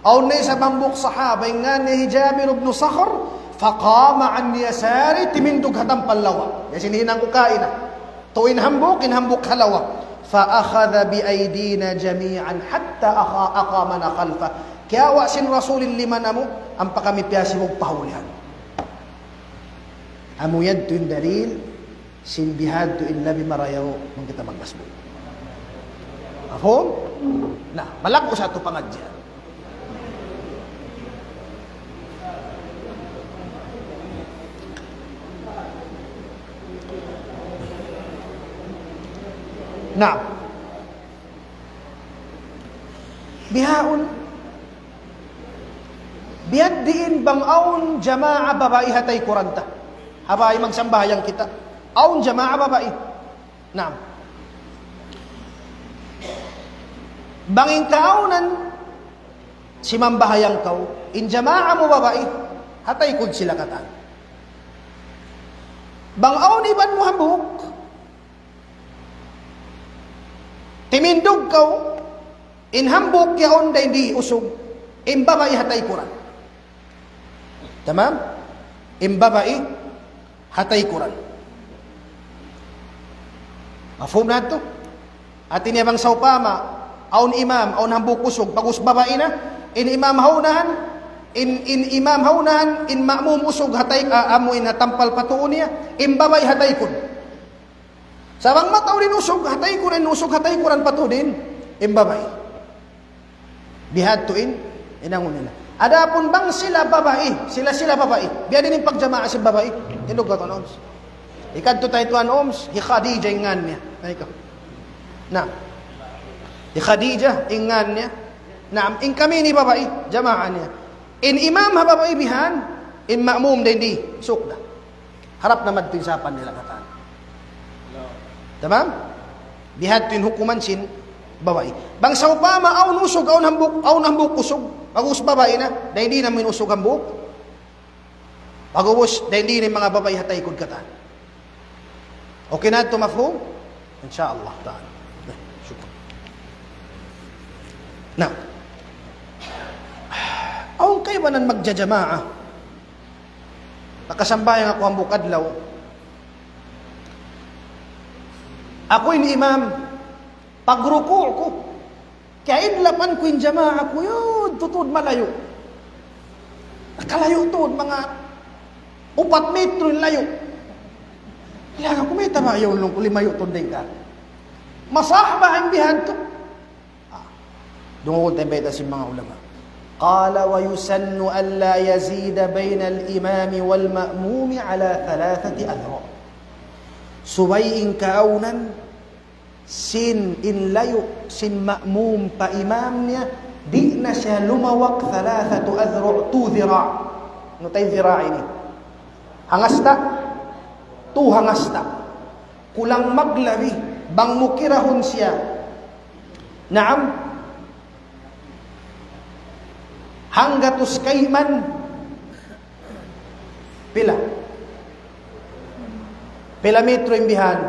Awn na isab hambuuk sahaba, in ngan niya hi Jabir ibn Sakhr, فقام عن يساره, timindug ha tampal lawa. Biya' sin hinang ku kaina. Tuu in hambuuk, in hambuuk ha lawa. فأخذ بأيدينا جميعا حتى أخ-، أقامنا خلفه. Kiyawa' sin Rasul in lima namu', ampa kami piyasibug pa hulihan. Amu yadtu in dalil, sin bihadtu in labi marayaw bang kita magmasbuk. Mafhum? Na, malaggu' sa atu pangadjian. Na, bihaun, biya' diin bang awn jamaa babai ha taykuran ta. Ha bay magsambahayang kita. Awn jamaa babai. Naam. Bang in kaawnan simambahayang kaw, in jamaa mu babai, ha taykud sila katan. Bang awn iban mu hambuuk, Timindug kaw, in hambuuk yaun dayn di usug, in babai ha taykuran. Tamam? In babai ha taykuran. Mafhum na yadtu? Hati niya bang sawpama, awn imam, awn hambuuk usug, pag'ubus babai na, in imam ha unahan, in, in imam ha unahan, in ma'mum usug ha tay-, ah, amu in ha tampal pa tuu niya, in babai ha taykud. Sa' bang mataud in usug, ha taykud, in usug ha taykuran pa tuu in, in babai. Bihadtu in hinangun nila. Adapun bang sila babai, sila-sila babai, biya' diin in pagjamaa sin babai? Tindug kaw tuwan, Oms. Hikadtu ta tuwan, Oms, hi Khadija in ngan niya. Ay ka. Na. Hi Khadija in ngan niya. Naam, in kami ini babai, jamaa niya. In imam ha babai bihan, in ma'mum dayn di, sukda. Harap na madtu in sapan nila katan. Tamam? Bihadtu in hukuman sin babai. Bang sawpama awn usug, awn hambuuk, awn hambuuk usug, pag'ubus babai na, dayn di na in usug hambuuk. Pag'ubus, dayn di na in manga babai ha taykud katan. Okay na yadtu, mafhum? Insha Allah ta'ala. Na, shukran. Na, awn kaibanan magjajamaa. Nakasambahayang aku hambuuk adlaw. Aku in imam, pagruku' ku, kiyaidlapan ku in jamaa ku, yadtu tuud malayu'. Nakalayu' tuud, manga upat metro in layu'. Laung ku, mayta' ba yaun, laung ku, limayu' tuud dayn ka. Masahaba in bihadtu. Ah, dungugun ta in bayta' sin manga ulama. قال: ويسن ألا يزيد بين الإمام والمأموم على ثلاثة أذرع. Subay in kaawnan sin in layu' sin ma'mum pa imam niya, di' na siya lumawak ثلاثة أذرع, tu dhira'. Unu ta in dhira' ini? Hangasta', tu hangasta'. Kulang maglabi, bang mukirahun siya. Naam. Hanggatus kayman. Pila? Pila metro in bihan?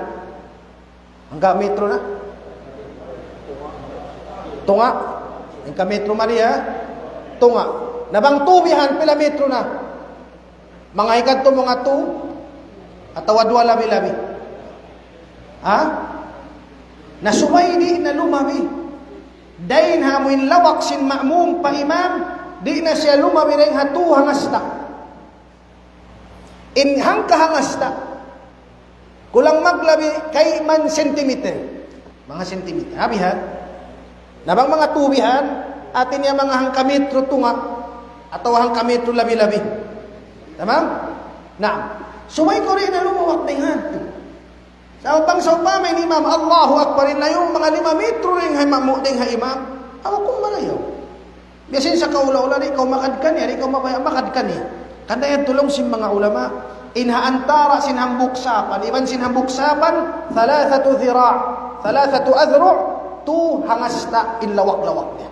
Hangka metro na? Tunga'. Hangka metro mari, ha? Tunga'. Na bang tu bihan, pila metro na? Manga hikadtu manga tu, atawa duwa labi-labi. Ha? Na subay di' na lumabi. Dayn ha amu in lawak sin ma'mum pa imam, di' na siya lumabi dayn ha tu hangasta'. In hangka hangasta', kulang maglabi kayman centimeter. Manga centimeter. Ha, bihan? Na bang manga tu bihan, hati niya manga hangka metro tunga', atawa hangka metro labi-labi. Tamam? Naam. Subay kaw di' na lumawak dayn ha tu. Sa' bang sawpama in imam, Allahu Akbar, in layu' manga lima metro dayn ha imam, dayn ha imam, awa kung malayaw. Biya' sin sa kaula-ula, di' kaw makad kaniya, di' kaw mabaya' makad kaniya. Hangkan yadtu laung sin manga ulama, in ha antara' sin hambuuk sapan iban sin hambuuk sapan, ثلاثة ذراع, ثلاثة أذرع, tu hangasta' in lawak-lawak niya.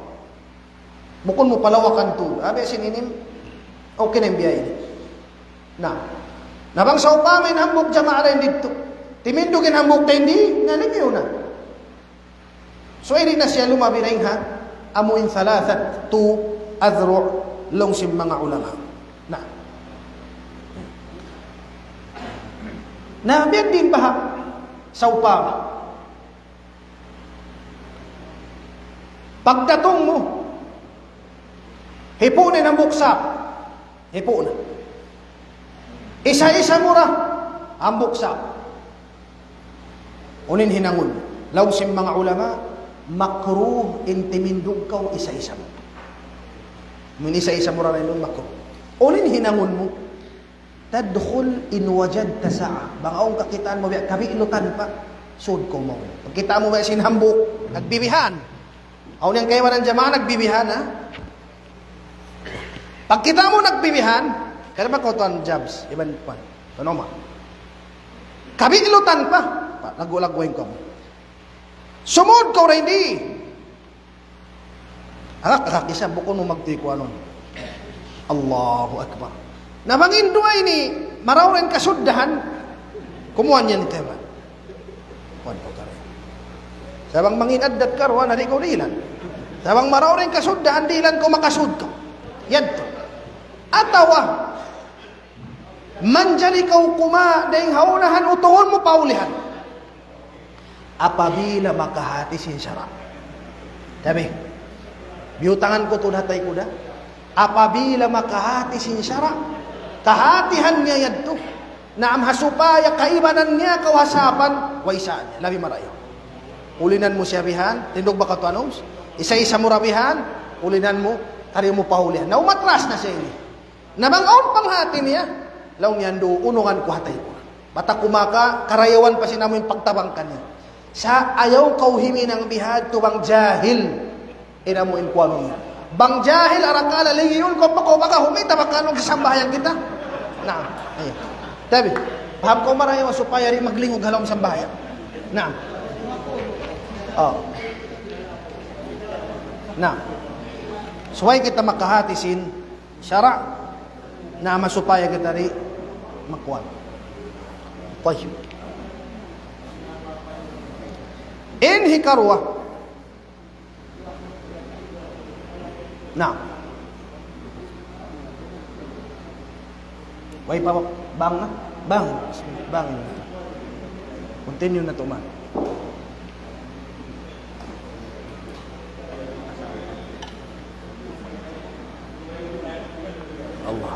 Bukun mu palawakan tu. Abi sin ini, okay na in biya' ini. Na, na bang sawpama in hambuuk jamaa dayn didtu, timindug in hambuuk dayn di, na limiyu na. So, di' na siya lumabi dayn ha amu in ثلاثة أذرع laung sin manga ulama. Na. Na, biya' diin baha' sawpama. Pagdatung mu, hipu' na in hambuuk sap. Hipu' na. Isa-isa mu ra, hambuuk sap. Unu in hinangun? Laung sin manga ulama, makruh in timindug kaw isa-isa mu. Amu in isa-isa mu ra, makruh. Unu in hinangun mu? تدخل إن وجدت سعة. Bang awn kakitaan mu biya' kabilutan pa, sud kaw mawn. Pagkita' mu biya' sin hambuuk, nagbibihan. Awn yan kaibanan jamaa, nagbibihan, ha? Pagkita' mu nagbibihan, kaya ba kaw tuwan Jabs, iban kuwan, tuwan Omar. Kabilutan pa, pa, lagu-laguin kaw. Sumud kaw dayn di. Agak, agak, isa, bukun mu magtuy kuwanun. Allahu Akbar. Na bang in duwa ini, marayaw in kasuddahan, kumuwan yan ito, ba? Kuwan ko kare. Sa' bang mangī' addat karuwa, na di' kaw dihilan. Sa' bang marayaw in kasuddaan, dihilan kaw, makasud kaw. Yadtu. Atawa, manjari kaw kumawa' dayn ha unahan, utungun mu pa ulihan. Apabila makahati sin sara'. Tabi, biyutangan ku tuud ha tay ku da. Apabila makahati sin sara', kahatihan niya yadtu. Naam, ha supaya kaibanan niya kaw ha sapan, way sa niya, labi marayaw. Ulinan mu siya bihan, tindug ba kaw tuwan, Ums? Isa-isa mu ra bihan, ulinan mu, kari mu pa ulihan. Na umatras na siya ini. Na bang awn panghati niya, laung niya, "Andu', unungan ku ha tay ku. Bat aku maka, karayawan pa sin amu in pagtabang kaniya." Sa' ayaw kaw huminang bihadtu bang jahil in amu in kuwan niya. Bang jahil, arakala' lingiyun kaw pa kaw, baka humita, baka unu, sambahayang kita. Na, ayun. Tabi, paham kaw marayaw supaya di' maglingug ha lawm sambahayang. Na. Oh. Na. Subay kita makahati sin sara', na masupaya kita di' makuwan. Tayyib. In hikaruwa. Na. Way pa, bang na? Bang. Bang. Continue natu' man. Allah.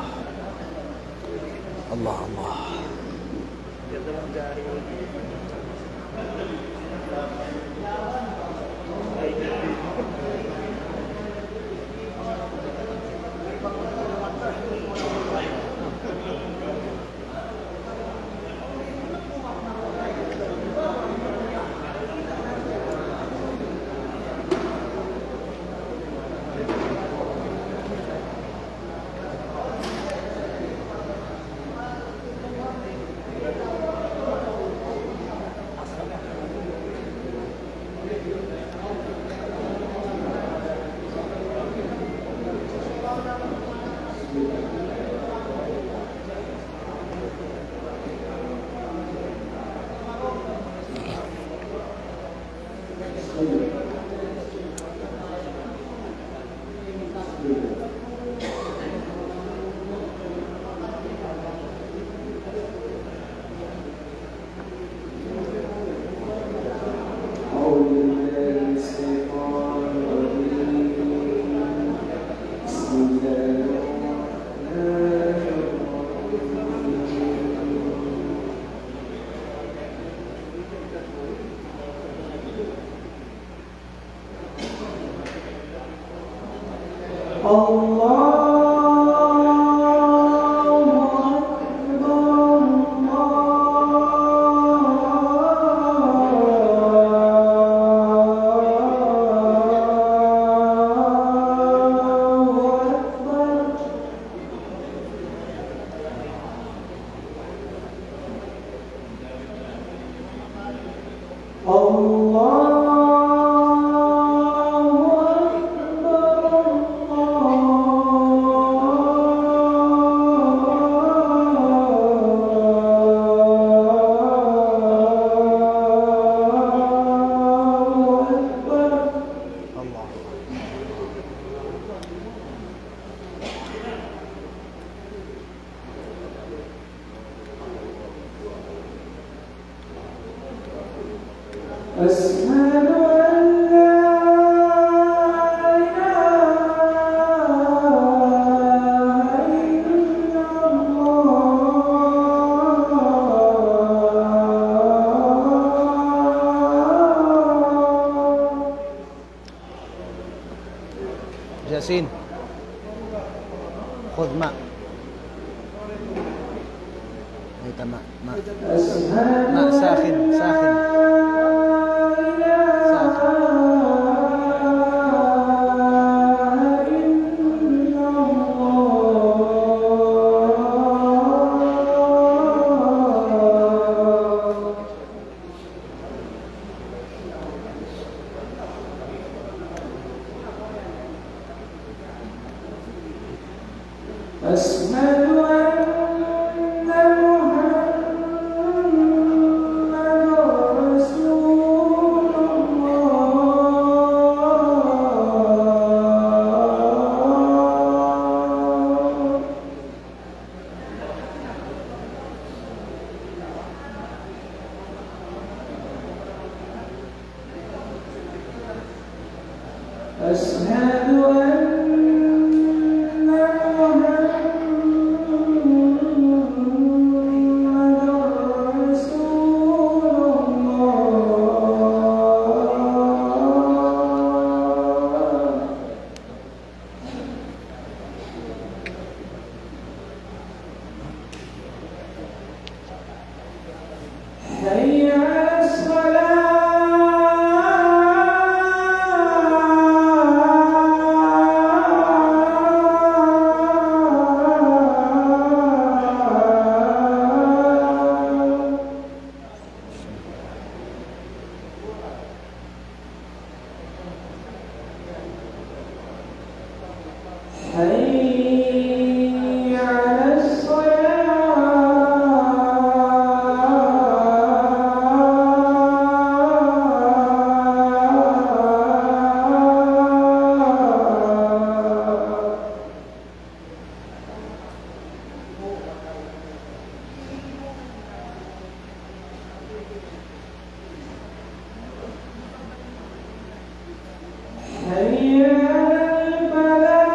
Allah, Allah. الله أكبر، الله أكبر. الله أكبر، الله أكبر. الله أكبر. أشهد أن لا إله إلا الله. ياسين، خذ ماء. هات ماء، ماء. ماء ساخن، ساخن. ساخن. أشهد أن محمدا رسول أشهد أن محمدا رسول الله. حي على الصلاة. حي على الصلاة. حي على الفلاح.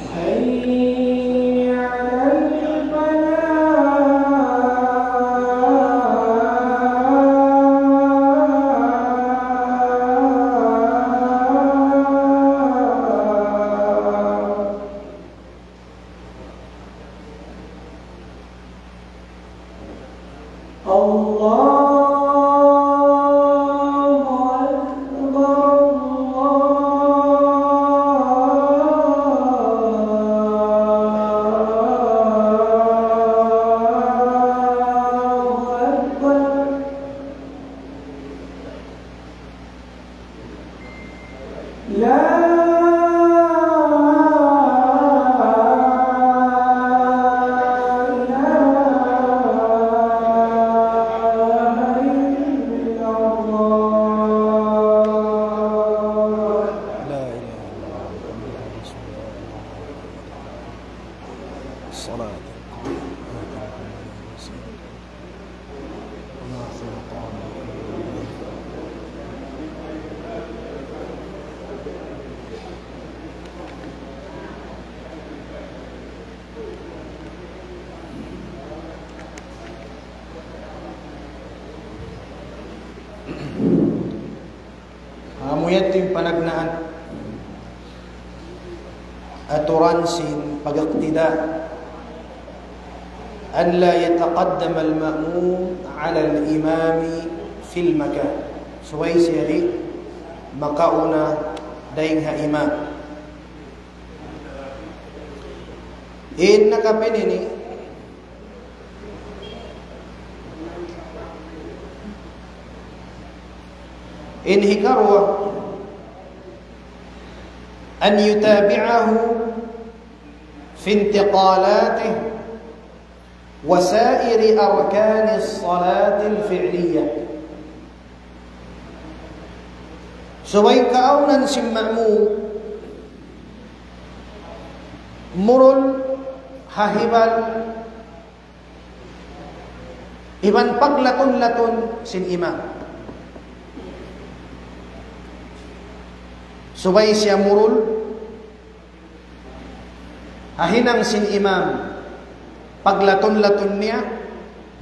حي على الفلاح. الله أكبر، الله أكبر. لا إله إلا الله. لا إله إلا الله. الصلاة. Amu yadtu in panagnaan aturan sin pag-iqtida, أن لا يتقدم المأموم على الإمام في المكان. Subay siya di' makauna dayn ha imam. In nakapin ini, in hikaruwa, أن يتابعه في انتقالاته وسائر أركان الصلاة الفعلية. Subay kaawnan sin ma'mum murul ha hibal iban paglatun-latun sin imam. Subay siya murul ha hinang sin imam, paglatun-latun niya,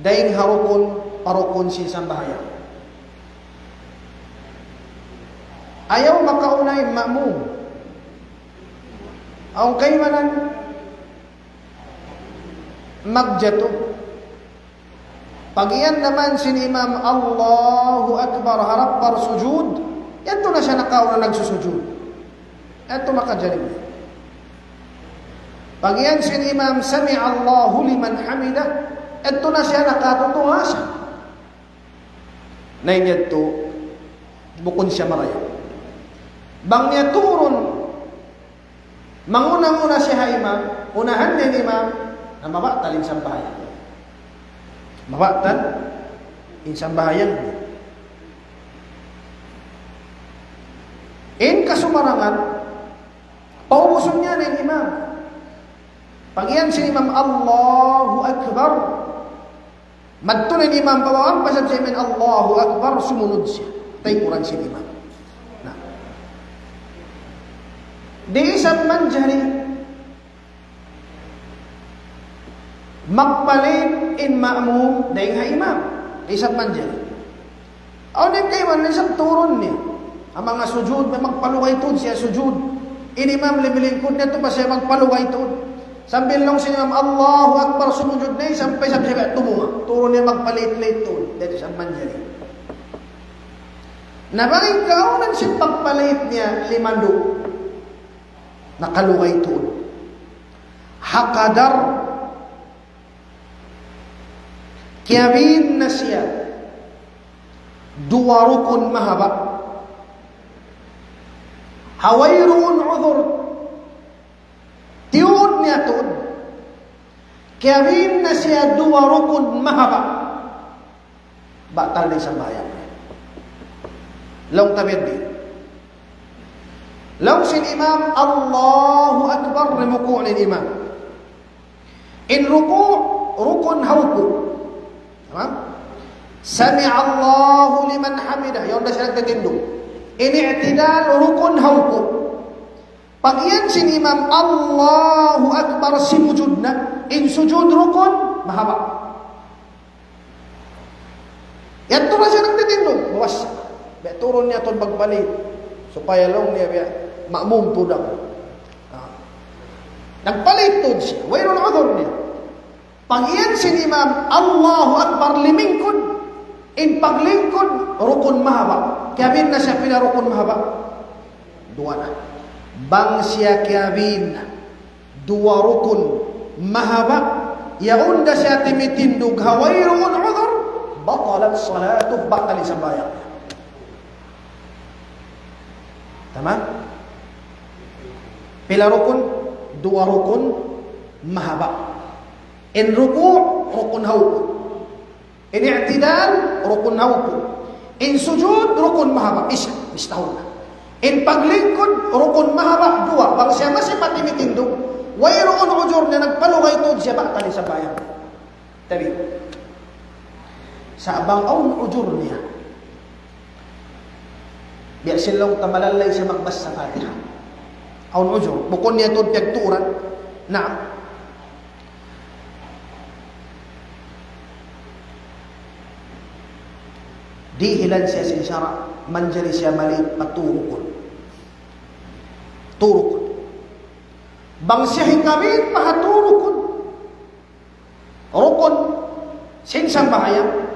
dayn ha rukun pa rukun sin sambahayang. Ayaw makauna in ma'mum. Awn kaibanan magjatu. Pag iyan naman sin imam Allahu Akbar harap parsujud, yadtu na siya nakauna nagsusujud. Yadtu makajari. Pag iyan sin imam سمع الله لمن حمده, yadtu na siya nakatutunga' siya. Na in yadtu, bukun siya marayaw. Bang niya turun, manguna-nguna siya ha imam, unahan niya in imam, na mabatal in sambahayang. Mabatal In sambahayang niya. In kasumarangan, paubusun niya na in imam. Pag-iyan sin imam, "Allahu Akbar." Madtu na in imam pa bawah, pasal siya in Allahu Akbar, sumunud siya. Taykuran sin imam. Na. Di' isab manjari magpalit in ma'mum dayn ha imam. Di' isab manjari. Awn in kaibanan isab turun niya. Ha manga sujud, magpalugay tuud siya sujud. In imam limilingkud niya tuud pa siya magpalugay tuud. Sambil laung sin imam, "Allahu Akbar," sumujud na, sampay isab siya tumunga'. Turun niya magpalit-lit tuud. Di' isab manjari. Na bang in kaawnan sin pagpalit niya limandu'. Nakalugay tuud. Ha kadar kiyabin na siya duwa rukun mahaba'. Ha wayruun udhur, tiyuud niya tuud. Kiyabin na siya duwa rukun mahaba'. Batal na in sambahayang. Laung ta biya' diin. Laung sin imam, "Allahu Akbar," rimuku' na in imam. In ruku', rukun ha uku'. Tamam? "Sami'allahu liman hamidah." Yaun da siya nagtitindug. In i'tidal, rukun ha uku'. Pag-iyan sin imam, "Allahu Akbar," simujud na. In sujud rukun, mahaba'. Yadtu na siya nagtitindug, mawas. Biya' turun niya tuud magpalit. Supaya laung niya biya' ma'mum tuud aku. Ah. Nagpalit tuud siya. Wayruun udhur niya. Pag-iyan sin imam, "Allahu Akbar," limingkud. In paglingkud, rukun mahaba'. Kiyabin na siya pila rukun mahaba'? Duwa na. Bang siya kiyabin duwa rukun mahaba', yaun da siya timitindug ha wayruun udhur, batalat salatuh, batal in sambahayang. Tamam? Pila rukun? Duwa rukun mahaba'. In ruku', rukun ha uku'. In i'tidal, rukun ha uku'. In sujud, rukun mahaba'. Isa, mistahun na. In paglingkud, rukun mahaba', duwa. Bang siya masi pa timitindug, wayruun udhur niya, nagpalugay tuud siya, batal in sambahayang. Tabi. Sa' bang awn udhur niya. Biya' sin laung ta malallay siya magbasa Fatiha. Awn udhur. Bukun niya tuud piyagtuuran. Naam. Dihilan siya sin sara', manjari siya maliit pa tū rukun. Tū rukun. Bang siya hikabin pa ha tū rukun. Rukun sin sambahayang.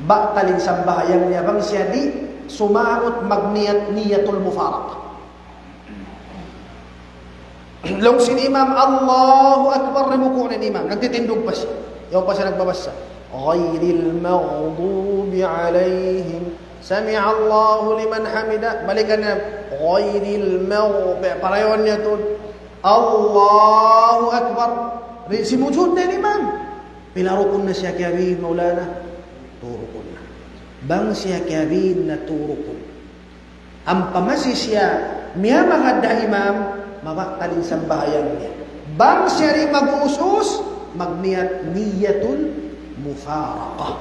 Batal in sambahayang niya bang siya di' sumaut magniyat niyatul mufaraqah. Laung sin imam, "Allahu Akbar," rimuku' na in imam, nagtitindug pa siya. Yaun pa siya nagbabasa, "Ghayril maghdubi alayhim." "Sami'allahu liman hamidah." Balikan niya, "Ghayril maghdubi." Parayawan niya tuud, "Allahu Akbar." Ri-, simujud na in imam. Pila rukun na siya kiyabin, Maulana? Tū rukun na. Bang siya kiyabin na tū rukun, ampa masi siya miyamagad ha imam, mabatal in sambahayang niya. Bang siya di' mag-uus-us, magniyat niyatul mufaraqah.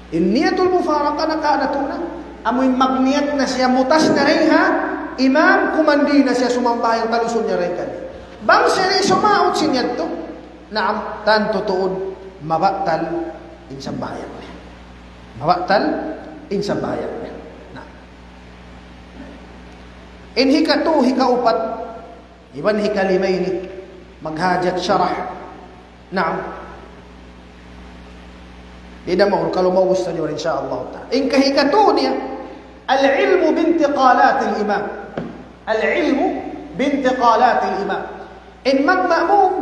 In niyatul mufaraqah nakauna tuud na. Amu in magniyat na siya mutas na dayn ha imam, kuman di' na siya sumambahayang, talusun niya dayn kaniya. Bang siya di' sumaut sin yadtu, naam, tantu tuud mabatal in sambahayang niya. Mabatal in sambahayang niya. Na. In hikatū, hikaupat, iban hikalima ini, maghajat sharah. Naam. Di' da maul, kalu maubus na niyu, insya Allah ta'ala. In kahikatū niya, al-ilmu bintiqalatil imam. Al-ilmu bintiqalatil imam. In magma'mum,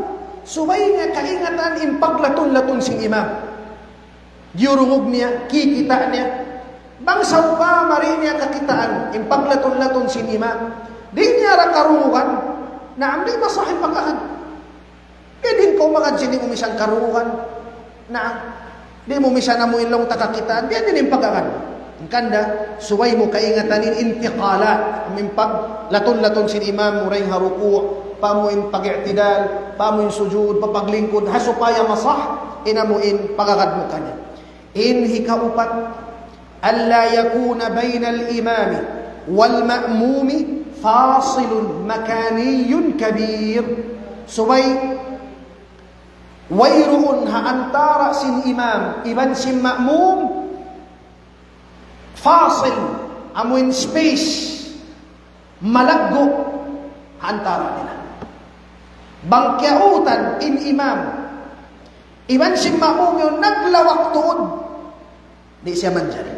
subay niya kaingatan in paglatun-latun sin imam. Diyurungug niya, kikita' niya. Bang sawpama di' niya kakitaan in paglatun-latun sin imam, di' niya ra karungugan, naam, di' masah in pagkahan. Pwede in kaw magad sin imam misan karungugan. Naam. Di' mu misan amu in laung ta kakitaan, biya' diin in pag-agad. Hangkan da, subay mu kaingatan in intiqalat. Amu in paglatun-latun sin imam mu dayn ha ruku', pa amu in pag-i'tidal, pa amu in sujud, pa paglingkud, ha supaya masah, in amu in pag-agad mu kaniya. In hikaupat, ألا يكون بين الإمام والمأموم فاصل مكاني كبير. Subay wayruun ha antara' sin imam iban sin ma'mum fasil, amu in space, malaggu' ha antara' nila. Bang kiyautan in imam iban sin ma'mum yan naglawak tuud, di' siya manjari.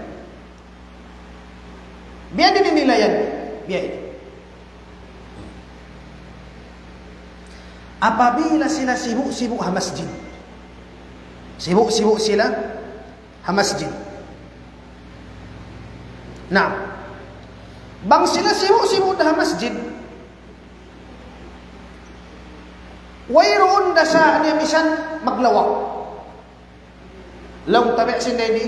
Biya' diin in nila yan. Biya' diin. Apabila sila sibu'-sibu' ha masjid. Sibu'-sibu' sila ha masjid. Na, bang sila sibu'-sibu' da ha masjid, wayruun da sa' niya misan maglawak. Laung ta biya' sin dayn di.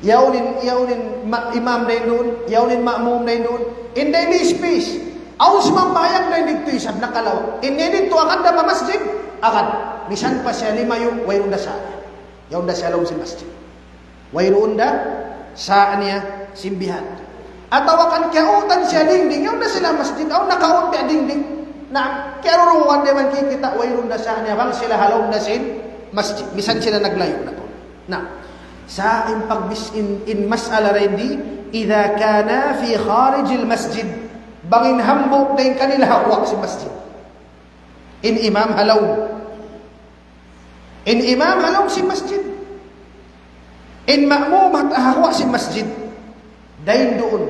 Yaun in, yaun in ma-, imam dayn duun, yaun in ma'mum dayn duun. In dayn di space. Awn sumambahayang dayn didtu isab nakalawa. In dayn didtu agad da pa masjid, agad. Misan pa siya limayu', wayruun da sa' niya. Yaun da siya lawm sin masjid. Wayruun da sa' niya sin bihadtu. Atawa kan kiyautan siya dingding, yaun da sila masjid, awn nakaut biya' dingding. Na, kiyaruruwan da man kikita', wayruun da sa' niya bang sila ha lawm da sin masjid. Misan sila naglayu' na tuud. Na, sa' in pagbis-, in, in mas'ala dayn di, إذا كانا في خارج المسجد, bang in hambuuk dayn kanila ha guwa' sin masjid. In imam ha lawm. In imam ha lawm sin masjid. In ma'mum ha, ha guwa' sin masjid. Dayn duun.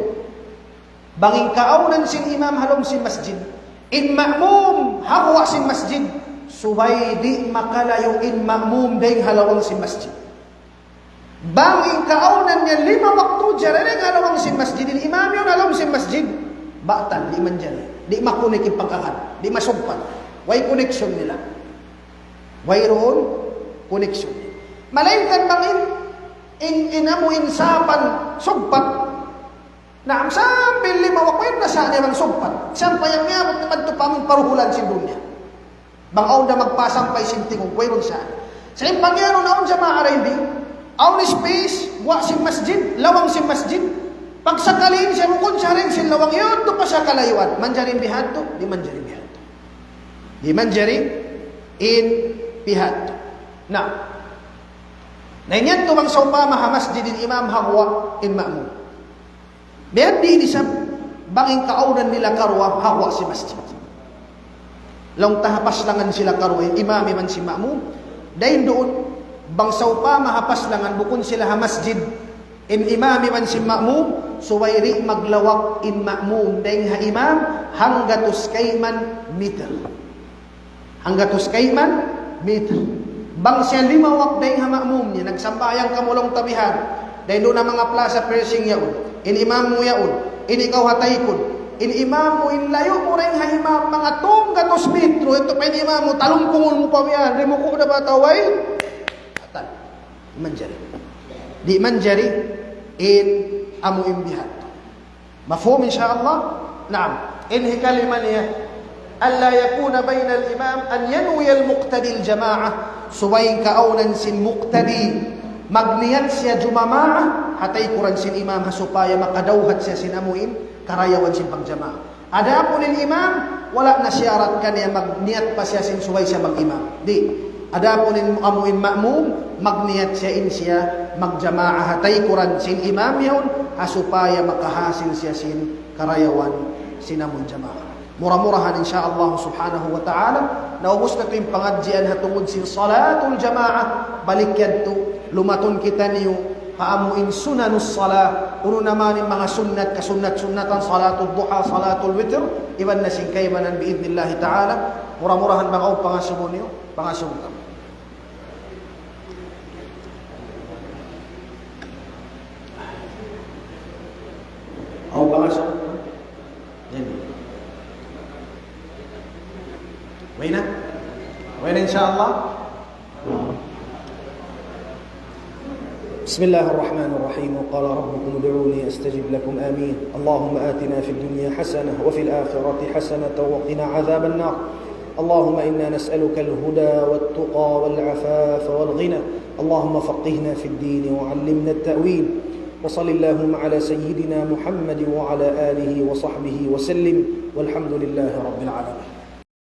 Bang in kaawnan sin imam ha lawm sin masjid, in ma'mum ha guwa' sin masjid, subay di' makalayu' in ma'mum dayn ha lawang sin masjid. Bang in kaawnan niya lima waktu jari dayn ha lawang sin masjid, in imam yaun ha lawm sin masjid, batal, di' manjari. Di' makunik in pagkakan, di' masugpat. Way connection nila. Wayruun connection. Malaingkan bang in, in, in amu in sapan sugpat, naam, sambil lima waktu, wayruun da sa' niya bang sugpat. Sampay miyabut na madtu pa amun paruhulan sin dunya. Bang awn da magpasampay sin tingug, wayruun sa'. Sa' in pangiyanun awn jamaa dayn di, awn space, guwa' sin masjid, lawang sin masjid. Pagsakali in siya bukun siya dayn sin lawang, yadtu pa siya kalayuan. Manjari in bihadtu? Di' manjari in bihadtu. Di' manjari in bihadtu. Na, na in yadtu bang sawpama ha masjid in imam ha guwa' in ma'mum. Biya' diin isab bang in kaawnan nila karuwa ha guwa' sin masjid. Laung ta ha paslangan sila karuwa, in imam iban sin ma'mum. Dayn duun, bang sawpama ha paslangan bukun sila ha masjid, in imam iban sin ma'mum, subay di' maglawak in ma'mum dayn ha imam hanggatus kayman meter. Hanggatus kayman meter. Bang siya lima waktu dayn ha ma'mum niya, nagsambahayang kamu laung ta bihan. Dayn duun ha manga plaza persing yaun. In imam mu yaun. In ikaw ha taykud. In imam mu, in layu' mu dayn ha imam, manga tunggatus metro, yadtu pa in imam mu, talungkungun mu pa bihan, di' mu ku da ba taway? Batal. Di' manjari. Di' manjari in amu in bihadtu. Mafhum, insya Allah? Naam. In hikalima niya, ألا يكون بين الإمام أن ينوي المقتدي الجماعة. Subay in kaawnan sin muqtadi, magniyat siya jumamaa, ha taykuran sin imam, ha supaya makadawhat siya sin amu in karayawan sin pagjamaa. Adapun in imam, wala' na siyarat kaniya magniyat pa siya sin subay siya mag-imam. Di'. Adapun in amu in ma'mum, magniyat siya in siya magjamaa ha taykuran sin imam yaun, ha supaya makahasil siya sin karayawan sin amun jamaa. Mura-murahan, insya Allah subhanahu wa ta'ala, naubus natu' in pangadjian ha tungud sin salatul jamaa, balik yadtu, lumatun kitaniyu pa amu in sunanus salah, unu na man in manga sunnat, kasunnat-sunnatan, salatul duha, salatul witr, iban na sin kaibanan bi'idhnillahi ta'ala. Mura-murahan bang awn pangasubu niyu, pangasubu kamu. Awn pangasubu? Yan. Way na? Way na, insya Allah? بسم الله الرحمن الرحيم. وقال ربكم ادعوني أستجب لكم. آمين. اللهم آتنا في الدنيا حسنة وفي الآخرة حسنة وقنا عذاب النار. اللهم إنا نسألك الهدى والتقى والعفاف والغنى. اللهم فقهنا في الدين وعلمنا التأويل. وصل اللهم على سيدنا محمد وعلى آله وصحبه وسلم. والحمد لله رب العالمين.